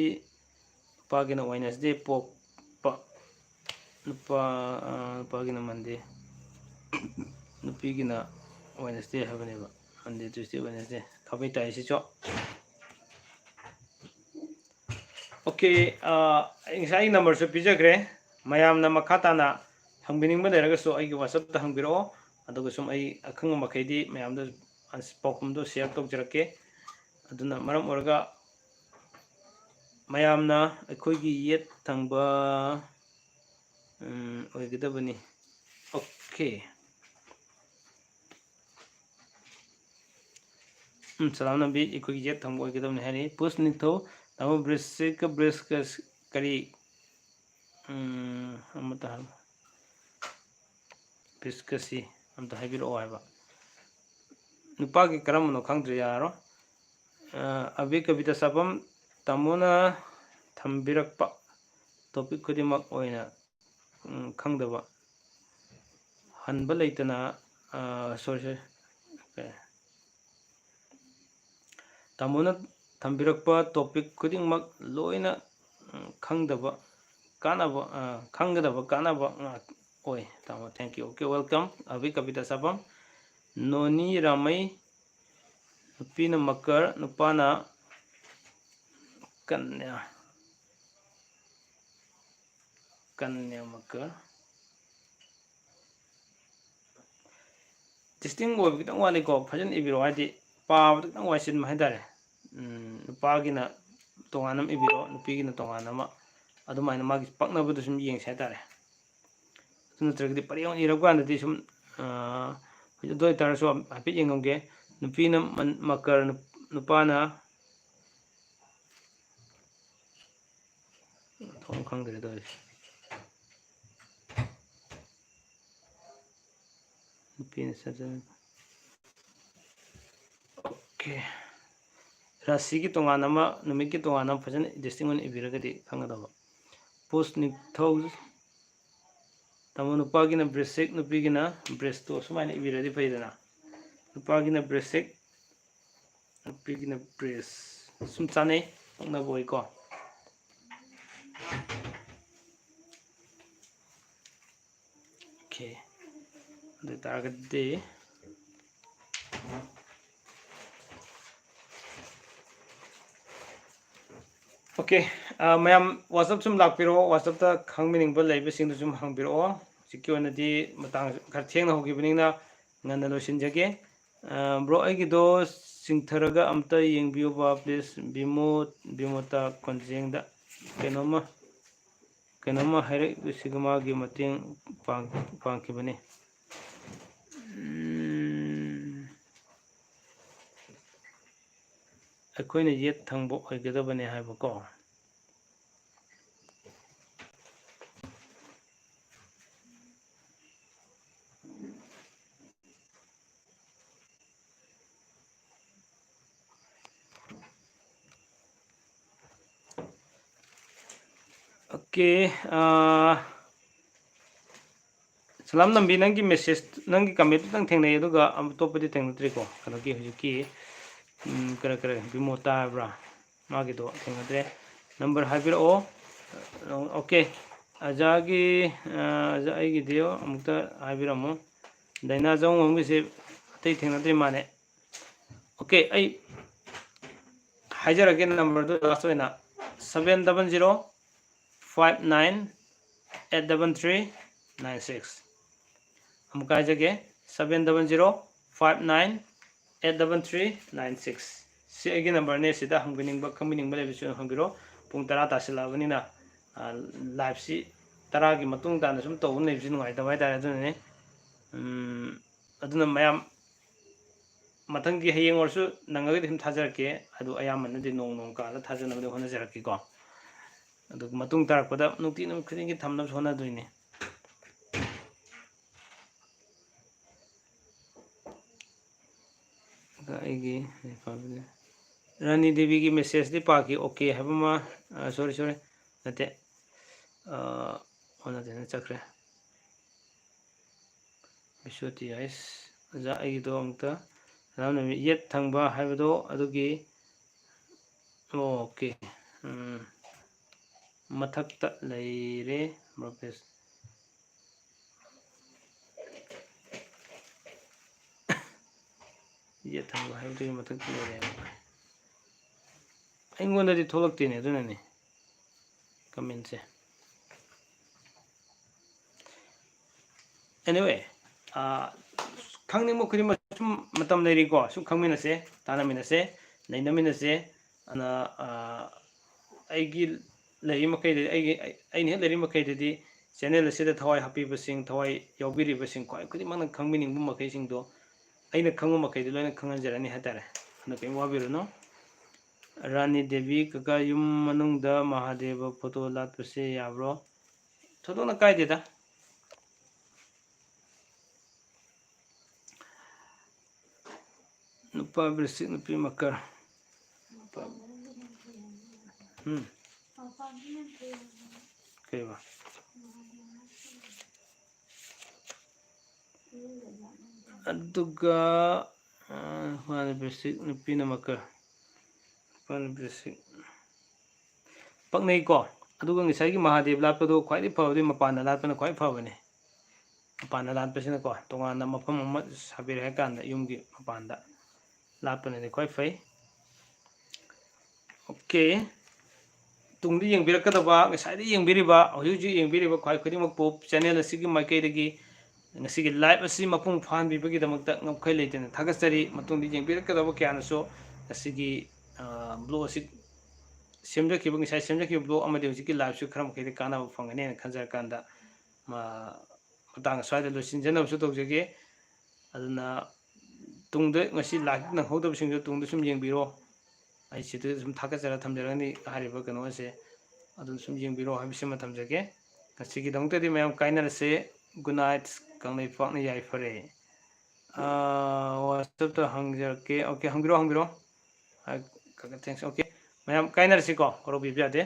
ꯅꯨꯄꯥꯒꯤꯅ ꯋꯦꯅꯁꯗꯦ ꯄꯣꯛꯄ꯫ ꯅꯨꯄꯥ, ꯑꯥ, ꯅꯨꯄꯥꯒꯤꯅ ꯃꯟꯗꯦ꯫ ꯅꯨꯄꯤꯒꯤꯅ ꯋꯦꯅꯁꯗꯦ ꯍꯥꯏꯕꯅꯦꯕ꯫ ꯃꯟꯗꯦ, ꯇ꯭ꯌꯨꯁꯗꯦ, ꯋꯦꯅꯁꯗꯦ꯫ ꯈꯥꯕꯩ ꯇꯥꯏ ꯁꯤꯁꯨ꯫ ꯑꯣꯀꯦ, ꯑꯥ, ꯑꯩ ꯉꯁꯥꯏ ꯅꯝꯕꯔꯁꯨ ꯄꯤꯖꯈ꯭ꯔꯦ꯫ ꯃꯌꯥꯝꯅ ꯃꯈꯥ ꯇꯥꯅ ꯍꯪꯕꯤꯅꯤꯡꯕ ꯂꯩꯔꯒꯁꯨ ꯑꯩꯒꯤ WhatsApp-ꯇ ꯍꯪꯕꯤꯔꯛꯑꯣ꯫ ꯑꯗꯨꯒ ꯁꯨꯝ ꯑꯩ ꯑꯈꯪꯕ ꯃꯈꯩꯗꯤ ꯃꯌꯥꯝꯗ ꯑꯟꯁ-, ꯄꯥꯎꯈꯨꯝꯗꯣ share ꯇꯧꯖꯔꯛꯀꯦ꯫ ꯑꯗꯨꯅ ꯃꯔꯝ ꯑꯣꯏꯔꯒ ꯃꯌꯥꯝꯅ ꯑꯩꯈꯣꯏꯒꯤ ꯌꯦꯠ ꯊꯪꯕ, ꯎꯝ, ꯑꯣꯏꯒꯗꯕꯅꯤ꯫ ꯑꯣꯀꯦ꯫ ꯎꯝ, ꯁꯂꯥꯝ ꯅꯝꯕꯤ, ꯑꯩꯈꯣꯏꯒꯤ ꯌꯦꯠ ꯊꯪꯕ ꯑꯣꯏꯒꯗꯕꯅꯤ ꯍꯥꯏꯔꯤ꯫ ꯄꯨꯁ ꯅꯤꯡꯊꯧ, ꯇꯥꯃꯣ ꯕ꯭ꯔꯤꯁꯤꯀ, ꯕ꯭ꯔꯤꯁꯀ ꯀꯔꯤ, ꯎꯝ, ꯑꯃꯇ ꯍꯥꯏ-, ꯕ꯭ꯔꯤꯁꯀꯁꯤ ꯑꯝꯇ ꯍꯥꯏꯕꯤꯔꯛꯑꯣ ꯍꯥꯏꯕ꯫ ꯅꯨꯄꯥꯒꯤ ꯀꯔꯝꯕꯅꯣ ꯈꯪꯗ꯭ꯔꯦ, ꯌꯥꯔꯣꯏ꯫ ꯑ, ꯑꯕꯤ ꯀꯕꯤꯇ ꯁꯥꯐꯝ, ꯇꯥꯃꯣꯅ ꯊꯝꯕꯤꯔꯛꯄ topic ꯈꯨꯗꯤꯡꯃꯛ ꯑꯣꯏꯅ, ꯎꯝ, ꯈꯪꯗꯕ, ꯍꯟꯕ ꯂꯩꯇꯅ, ꯑ, sorry, sorry, ꯀꯩ? ꯇꯥꯃꯣꯅ ꯊꯝꯕꯤꯔꯛꯄ topic ꯈꯨꯗꯤꯡꯃꯛ ꯂꯣꯏꯅ, ꯎꯝ, ꯈꯪꯗꯕ, ꯀꯥꯟꯅꯕ, ꯑ, ꯈꯪꯒꯗꯕ ꯀꯥꯟꯅꯕ ꯉꯥꯛ ꯑꯣꯏ꯫ ꯇꯥꯃꯣ, thank you. Okay, welcome. ꯑꯕꯤ ꯀꯕꯤꯇ ꯁꯥꯐꯝ, ꯅꯣꯅꯤ ꯔꯥꯃꯩ, ꯅꯨꯄꯤꯅ ꯃꯀꯔ, ꯅꯨꯄꯥꯅ ꯀꯟꯌꯥ꯫ ꯀꯟꯌꯥ ꯃꯀꯔ꯫ Distinct ꯑꯣꯏꯕ ꯈꯤꯇꯪ ꯋꯥꯠꯂꯤꯀꯣ, ꯐꯖꯅ ꯏꯕꯤꯔꯣ, ꯍꯥꯏꯗꯤ ꯄꯥꯕꯗ ꯈꯤꯇꯪ ꯋꯥꯏ ꯆꯤꯟꯕ ꯍꯥꯏꯇꯥꯔꯦ꯫ ꯎꯝ, ꯅꯨꯄꯥꯒꯤꯅ ꯇꯣꯉꯥꯟꯅ ꯑꯃ ꯏꯕꯤꯔꯣ, ꯅꯨꯄꯤꯒꯤꯅ ꯇꯣꯉꯥꯟꯅ ꯑꯃ, ꯑꯗꯨꯃꯥꯏꯅ ꯃꯥꯒꯤ ꯄꯛꯅꯕꯗꯣ ꯁꯨꯝ ꯌꯦꯡꯁꯦ ꯍꯥꯏꯇꯥꯔꯦ꯫ ꯑꯗꯨ ꯅꯠꯇ꯭ꯔꯒꯗꯤ ꯄꯔꯦꯡ ꯑꯣꯏꯅ ꯏꯔꯛꯄ ꯀꯥꯟꯗꯗꯤ ꯁꯨꯝ, ꯑ, ꯍꯧꯖꯤꯛ ꯑꯗꯨ ꯑꯣꯏꯇꯥꯔꯁꯨ ꯍꯥꯏꯐꯦꯠ ꯌꯦꯡꯉꯝꯒꯦ꯫ ꯅꯨꯄꯤꯅ ꯃꯟ-, ꯃꯀꯔ, ꯅꯨꯞ-, ꯅꯨꯄꯥꯅ ꯊꯣꯡ ꯈꯪꯗ꯭ꯔꯦ ꯇꯧꯔꯤꯁꯦ꯫ ꯅꯨꯄꯤꯅ ꯆꯠꯆ-, ꯑꯣꯀꯦ꯫ ꯔꯥꯁꯤꯒꯤ ꯇꯣꯉꯥꯟ ꯑꯃ, ꯅꯨꯃꯤꯠꯀꯤ ꯇꯣꯉꯥꯟ ꯑꯃ ꯐꯖꯅ distinct ꯑꯣꯏꯅ ꯏꯕꯤꯔꯒꯗꯤ ꯈꯪꯒꯗꯕ꯫ ꯄꯨꯁ ꯅꯤꯡꯊꯧ꯫ ꯇꯥꯃꯣ, ꯅꯨꯄꯥꯒꯤꯅ ꯕ꯭ꯔꯦꯁ ꯁꯤꯛꯁ, ꯅꯨꯄꯤꯒꯤꯅ ꯕ꯭ꯔꯦꯁ ꯇꯨ, ꯁꯨꯃꯥꯏꯅ ꯏꯕꯤꯔꯗꯤ ꯐꯩꯗꯅ꯫ ꯅꯨꯄꯥꯒꯤꯅ ꯕ꯭ꯔꯦꯁ ꯁꯤꯛꯁ, ꯅꯨꯄꯤꯒꯤꯅ ꯕ꯭ꯔꯦꯁ꯫ ꯁꯨꯝ ꯆꯥꯅꯩ, ꯄꯛꯅꯕ ꯑꯣꯏꯀꯣ꯫ ꯑꯣꯀꯦ꯫ ꯑꯗꯨ ꯑꯣꯏ ꯇꯥꯔꯒꯗꯤ, ꯑꯣꯀꯦ, ꯑ, ꯃꯌꯥꯝ WhatsApp ꯁꯨꯝ ꯂꯥꯛꯄꯤꯔꯛꯑꯣ, WhatsApp-ꯇ ꯈꯪꯕꯤꯅꯤꯡꯕ ꯂꯩꯕꯁꯤꯡꯗꯨ ꯁꯨꯝ ꯍꯪꯕꯤꯔꯛꯑꯣ꯫ ꯍꯧꯖꯤꯛꯀꯤ ꯑꯣꯏꯅꯗꯤ ꯃꯇꯥꯡ ꯈꯔ ꯊꯦꯡꯅ ꯍꯧꯈꯤꯕꯅꯤꯅ ꯉꯟꯅ ꯂꯣꯏꯁꯤꯟꯖꯒꯦ꯫ ꯑ, bro, ꯑꯩꯒꯤꯗꯣ ꯆꯤꯡꯊꯔꯒ ꯑꯝꯇ ꯌꯦꯡꯕꯤꯌꯨꯕ, please꯫ ꯕꯤꯃꯣ, ꯕꯤꯃꯣꯇꯥ ꯀꯣꯟꯖꯦꯡꯗ ꯀꯩꯅꯣꯝꯃ, ꯀꯩꯅꯣꯝꯃ ꯍꯥꯏꯔꯛꯏꯁꯤꯒ ꯃꯥꯒꯤ ꯃꯇꯦꯡ ꯄꯥꯡ-, ꯄꯥꯡꯈꯤꯕꯅꯤ꯫ ꯎꯝ, ꯑꯩꯈꯣꯏꯅ ꯌꯦꯠ ꯊꯪꯕ ꯑꯣꯏꯒꯗꯕꯅꯦ ꯍꯥꯏꯕꯀꯣ꯫ ꯑꯣꯀꯦ, ꯑꯥ, ꯁꯂꯥꯝ ꯅꯝꯕꯤ, ꯅꯪꯒꯤ message, ꯅꯪꯒꯤ comment-ꯇꯪ ꯊꯦꯡꯅꯩ, ꯑꯗꯨꯒ ꯑꯇꯣꯞꯄꯗꯤ ꯊꯦꯡꯅꯗ꯭ꯔꯤꯀꯣ꯫ ꯀꯩꯅꯣꯒꯤ ꯍꯧꯖꯤꯛꯀꯤ, ꯎꯝ, ꯀꯔꯤ, ꯀꯔꯤ, ꯕꯤꯃꯣꯇꯥ ꯍꯥꯏꯕ꯭ꯔꯥ? ꯃꯥꯒꯤꯗꯣ ꯊꯦꯡꯅꯗ꯭ꯔꯦ꯫ Number ꯍꯥꯏꯕꯤꯔꯛꯑꯣ꯫ ꯑꯣꯀꯦ꯫ ꯑꯖꯥꯒꯤ, ꯑ, ꯑꯖꯥ, ꯑꯩꯒꯤꯗꯤ ꯑꯃꯨꯛꯇ ꯍꯥꯏꯕꯤꯔꯝꯃꯣ꯫ ꯗꯥꯏꯅꯥ ꯖꯧꯉꯝꯒꯤꯁꯦ ꯑꯇꯩ ꯊꯦꯡꯅꯗ꯭ꯔꯤ ꯃꯥꯅꯦ꯫ ꯑꯣꯀꯦ, ꯑꯩ ꯍꯥꯏꯖꯔꯛꯀꯦ number-ꯗꯨ last ꯑꯣꯏꯅ, seven double zero five nine eight double three nine six꯫ ꯑꯃꯨꯛꯀ ꯍꯥꯏꯖꯒꯦ, seven double zero five nine eight double three nine six꯫ ꯁꯤ ꯑꯩꯒꯤ number-ꯅꯦ, ꯁꯤꯗ ꯍꯪꯕꯤꯅꯤꯡꯕ, ꯈꯪꯕꯤꯅꯤꯡꯕ ꯂꯩꯕꯁꯨ ꯑꯗꯨꯝ ꯍꯪꯕꯤꯔꯣ꯫ ꯄꯨꯡ ꯇꯔꯥ ꯇꯥꯁꯤꯜꯂꯛꯑꯕꯅꯤꯅ, ꯑ, live-ꯁꯤ ꯇꯔꯥꯒꯤ ꯃꯇꯨꯡ ꯇꯥꯅ ꯁꯨꯝ ꯇꯧꯕ ꯂꯩꯕꯁꯤ ꯅꯨꯡꯉꯥꯏꯇꯕ ꯍꯥꯏꯇꯥꯔꯦ, ꯑꯗꯨꯅꯅꯦ꯫ ꯎꯝ, ꯑꯗꯨꯅ ꯃꯌꯥꯝ ꯃꯊꯪꯒꯤ ꯍꯌꯦꯡ ꯑꯣꯏꯔꯁꯨ ꯅꯪꯉꯒꯗꯤ ꯁꯨꯝ ꯊꯥꯖꯔꯛꯀꯦ꯫ ꯑꯗꯨ ꯑꯌꯥꯝꯕꯅꯗꯤ ꯅꯣꯡ ꯅꯣꯡ ꯀꯥꯜꯂ ꯊꯥꯖꯅꯕꯗꯤ ꯍꯣꯠꯅꯖꯔꯛꯀꯦꯀꯣ꯫ ꯑꯗꯨꯒ ꯃꯇꯨꯡ ꯇꯥꯔꯛꯄꯗ ꯅꯨꯡꯇꯤ ꯅꯨꯃꯤꯠ ꯈꯨꯗꯤꯡꯒꯤ ꯊꯝꯅꯕꯁꯨ ꯍꯣꯠꯅꯗꯣꯏꯅꯤ꯫ ꯑꯗ ꯑꯩꯒꯤ ꯔꯥꯅꯤ ꯗꯦꯕꯤꯒꯤ message-ꯇꯤ ꯄꯥꯈꯤ, ꯑꯣꯀꯦ ꯍꯥꯏꯕ ꯑꯃ, ꯑ, sorry, sorry, ꯅꯠꯇꯦ꯫ ꯑꯣꯟꯅ ꯇꯩꯅ ꯆꯠꯈ꯭ꯔꯦ꯫ ꯕꯤꯁꯣꯇꯤ ꯍꯥꯏꯁ ꯑꯣꯖꯥ, ꯑꯩꯒꯤꯗꯣ ꯑꯃꯨꯛꯇ ꯁꯅꯥꯃꯍꯤ ꯌꯦꯠ ꯊꯪꯕ ꯍꯥꯏꯕꯗꯣ ꯑꯗꯨꯒꯤ, ꯑꯣꯀꯦ, ꯎꯝ, ꯃꯊꯛꯇ ꯂꯩꯔꯦ ꯕ꯭ꯔꯣ ꯄꯦꯁ꯫ ꯌꯦꯠ ꯊꯪꯕ ꯍꯥꯏꯕꯗꯨꯒꯤ ꯃꯊꯛꯇ ꯂꯩꯔꯦꯕ꯫ ꯑꯩꯉꯣꯟꯗꯗꯤ ꯊꯣꯛꯂꯛꯇꯦꯅꯦ, ꯑꯗꯨꯅꯅꯦ ꯀꯃꯦꯟꯁꯦ꯫ Anyway, ꯈꯪꯅꯤꯡꯕ ꯈꯨꯗꯤꯡꯃꯛ ꯁꯨꯝ ꯃꯇꯝ ꯂꯩꯔꯤꯀꯣ, ꯁꯨꯝ ꯈꯪꯃꯤꯟꯅꯁꯦ, ꯇꯥꯟꯅꯃꯤꯟꯅꯁꯦ, ꯅꯩꯅꯃꯤꯟꯅꯁꯦ꯫ ꯑꯗꯨꯅ ꯑꯩꯒꯤ ꯂꯩꯔꯤ ꯃꯈꯩꯗꯗꯤ, ꯑꯩꯒꯤ, ꯑꯩꯅ ꯍꯦꯛ ꯂꯩꯔꯤ ꯃꯈꯩꯗꯗꯤ channel ꯑꯁꯤꯗ ꯊꯋꯥꯏ ꯍꯥꯞꯄꯤꯕꯁꯤꯡ, ꯊꯋꯥꯏ ꯌꯥꯎꯕꯤꯔꯤꯕꯁꯤꯡ ꯈ꯭ꯋꯥꯏ ꯈꯨꯗꯤꯡꯃꯛꯅ ꯈꯪꯕꯤꯅꯤꯡꯕ ꯃꯈꯩꯁꯤꯡꯗꯣ ꯑꯩꯅ ꯈꯪꯕ ꯃꯈꯩꯗꯤ ꯂꯣꯏꯅ ꯈꯪꯍꯟꯖꯔꯅꯤ ꯍꯥꯏꯇꯥꯔꯦ꯫ ꯑꯗꯨꯅ ꯀꯔꯤꯝ ꯋꯥꯕꯤꯔꯨꯅꯨ꯫ ꯔꯥꯅꯤ ꯗꯦꯕꯤ, ꯀꯀꯥ, ꯌꯨꯝ ꯃꯅꯨꯡꯗ ꯃꯍꯥꯗꯦꯕ photo ꯂꯥꯠꯄꯁꯦ ꯌꯥꯕ꯭ꯔꯣ? ꯊꯣꯏꯗꯣꯛꯅ ꯀꯥꯏꯗꯦꯗ꯫ ꯅꯨꯄꯥ ꯕ꯭ꯔꯤꯁꯤꯛ, ꯅꯨꯄꯤ ꯃꯀꯔ꯫ ꯎꯝ꯫ ꯀꯩꯕ? ꯑꯗꯨꯒ, ꯑ, ꯅꯨꯄꯥꯅ ꯕ꯭ꯔꯤꯁꯤꯛ, ꯅꯨꯄꯤꯅ ꯃꯀꯔ꯫ ꯅꯨꯄꯥꯅ ꯕ꯭ꯔꯤꯁꯤꯛ꯫ ꯄꯛꯅꯩꯀꯣ꯫ ꯑꯗꯨꯒ ꯉꯁꯥꯏꯒꯤ ꯃꯍꯥꯗꯦꯕ ꯂꯥꯠꯄꯗꯣ ꯈ꯭ꯋꯥꯏꯗꯒꯤ ꯐꯕꯗꯤ ꯃꯄꯥꯟꯗ ꯂꯥꯠꯄꯅ ꯈ꯭ꯋꯥꯏ ꯐꯕꯅꯦ꯫ ꯃꯄꯥꯟꯗ ꯂꯥꯠꯄꯁꯤꯅꯀꯣ, ꯇꯣꯉꯥꯟꯅ ꯃꯐꯝ ꯑꯃ ꯁꯥꯕꯤꯔꯦ ꯍꯥꯏ ꯀꯥꯟꯗ ꯌꯨꯝꯒꯤ ꯃꯄꯥꯟꯗ ꯂꯥꯠꯄꯅꯗꯤ ꯈ꯭ꯋꯥꯏ ꯐꯩ꯫ ꯑꯣꯀꯦ꯫ ꯇꯨꯡꯗ ꯌꯦꯡꯕꯤꯔꯛꯀꯗꯕ, ꯉꯁꯥꯏꯗ ꯌꯦꯡꯕꯤꯔꯤꯕ, ꯍꯧꯖꯤꯛ ꯍꯧꯖꯤꯛ ꯌꯦꯡꯕꯤꯔꯤꯕ ꯈ꯭ꯋꯥꯏ ꯈꯨꯗꯤꯡꯃꯛꯄꯨ channel ꯑꯁꯤꯒꯤ ꯃꯥꯏꯀꯩꯗꯒꯤ ꯉꯁꯤꯒꯤ live ꯑꯁꯤ ꯃꯄꯨꯡ ꯐꯥꯍꯟꯕꯤꯕꯒꯤꯗꯃꯛꯇ ꯉꯝꯈꯩ ꯂꯩꯇꯅ ꯊꯥꯒꯠꯆꯔꯤ꯫ ꯃꯇꯨꯡꯗ ꯌꯦꯡꯕꯤꯔꯛꯀꯗꯕ ꯀꯌꯥꯅꯁꯨ ꯉꯁꯤꯒꯤ, ꯑ, vlog ꯑꯁꯤ ꯁꯦꯝꯖꯈꯤꯕ, ꯉꯁꯥꯏ ꯁꯦꯝꯖꯈꯤꯕ vlog ꯑꯃꯗꯤ ꯍꯧꯖꯤꯛꯀꯤ live ꯁꯨ ꯈꯔ ꯃꯈꯩꯗꯤ ꯀꯥꯟꯅꯕ ꯐꯪꯒꯅꯤ ꯍꯥꯏꯅ ꯈꯟꯖꯔꯀꯥꯟꯗ, ꯃ-, ꯃꯇꯥꯡ ꯑꯁ꯭ꯋꯥꯏꯗ ꯂꯣꯏꯁꯤꯟꯖꯅꯕꯁꯨ ꯇꯧꯖꯒꯦ꯫ ꯑꯗꯨꯅ ꯇꯨꯡꯗ ꯉꯁꯤ live ꯅꯪꯍꯧꯗꯕꯁꯤꯡꯗꯨ ꯇꯨꯡꯗ ꯁꯨꯝ ꯌꯦꯡꯕꯤꯔꯣ꯫ ꯑꯩ ꯁꯤꯗ ꯁꯨꯝ ꯊꯥꯒꯠꯆꯔ ꯊꯝꯖꯔꯒꯅꯤ ꯍꯥꯏꯔꯤꯕ ꯀꯩꯅꯣ ꯑꯁꯦ꯫ ꯑꯗꯨꯅ ꯁꯨꯝ ꯌꯦꯡꯕꯤꯔꯣ ꯍꯥꯏꯕꯁꯤꯃ ꯊꯝꯖꯒꯦ꯫ ꯉꯁꯤꯒꯤꯗꯃꯛꯇꯗꯤ ꯃꯌꯥꯝ ꯀꯥꯏꯅꯔꯁꯦ꯫ Good night, ꯀꯪꯂꯩꯄꯥꯛꯅ ꯌꯥꯏꯐꯔꯦ꯫ ꯑꯥ, WhatsApp ꯇ ꯍꯪꯖꯔꯛꯀꯦ꯫ ꯑꯣꯀꯦ, ꯍꯪꯕꯤꯔꯣ, ꯍꯪꯕꯤꯔꯣ꯫ ꯑꯥ, ꯀ-, thanks꯫ ꯑꯣꯀꯦ꯫ ꯃꯌꯥꯝ ꯀꯥꯏꯅꯔꯁꯤꯀꯣ, ꯀꯣꯔꯧꯕꯤꯕ ꯌꯥꯗꯦ꯫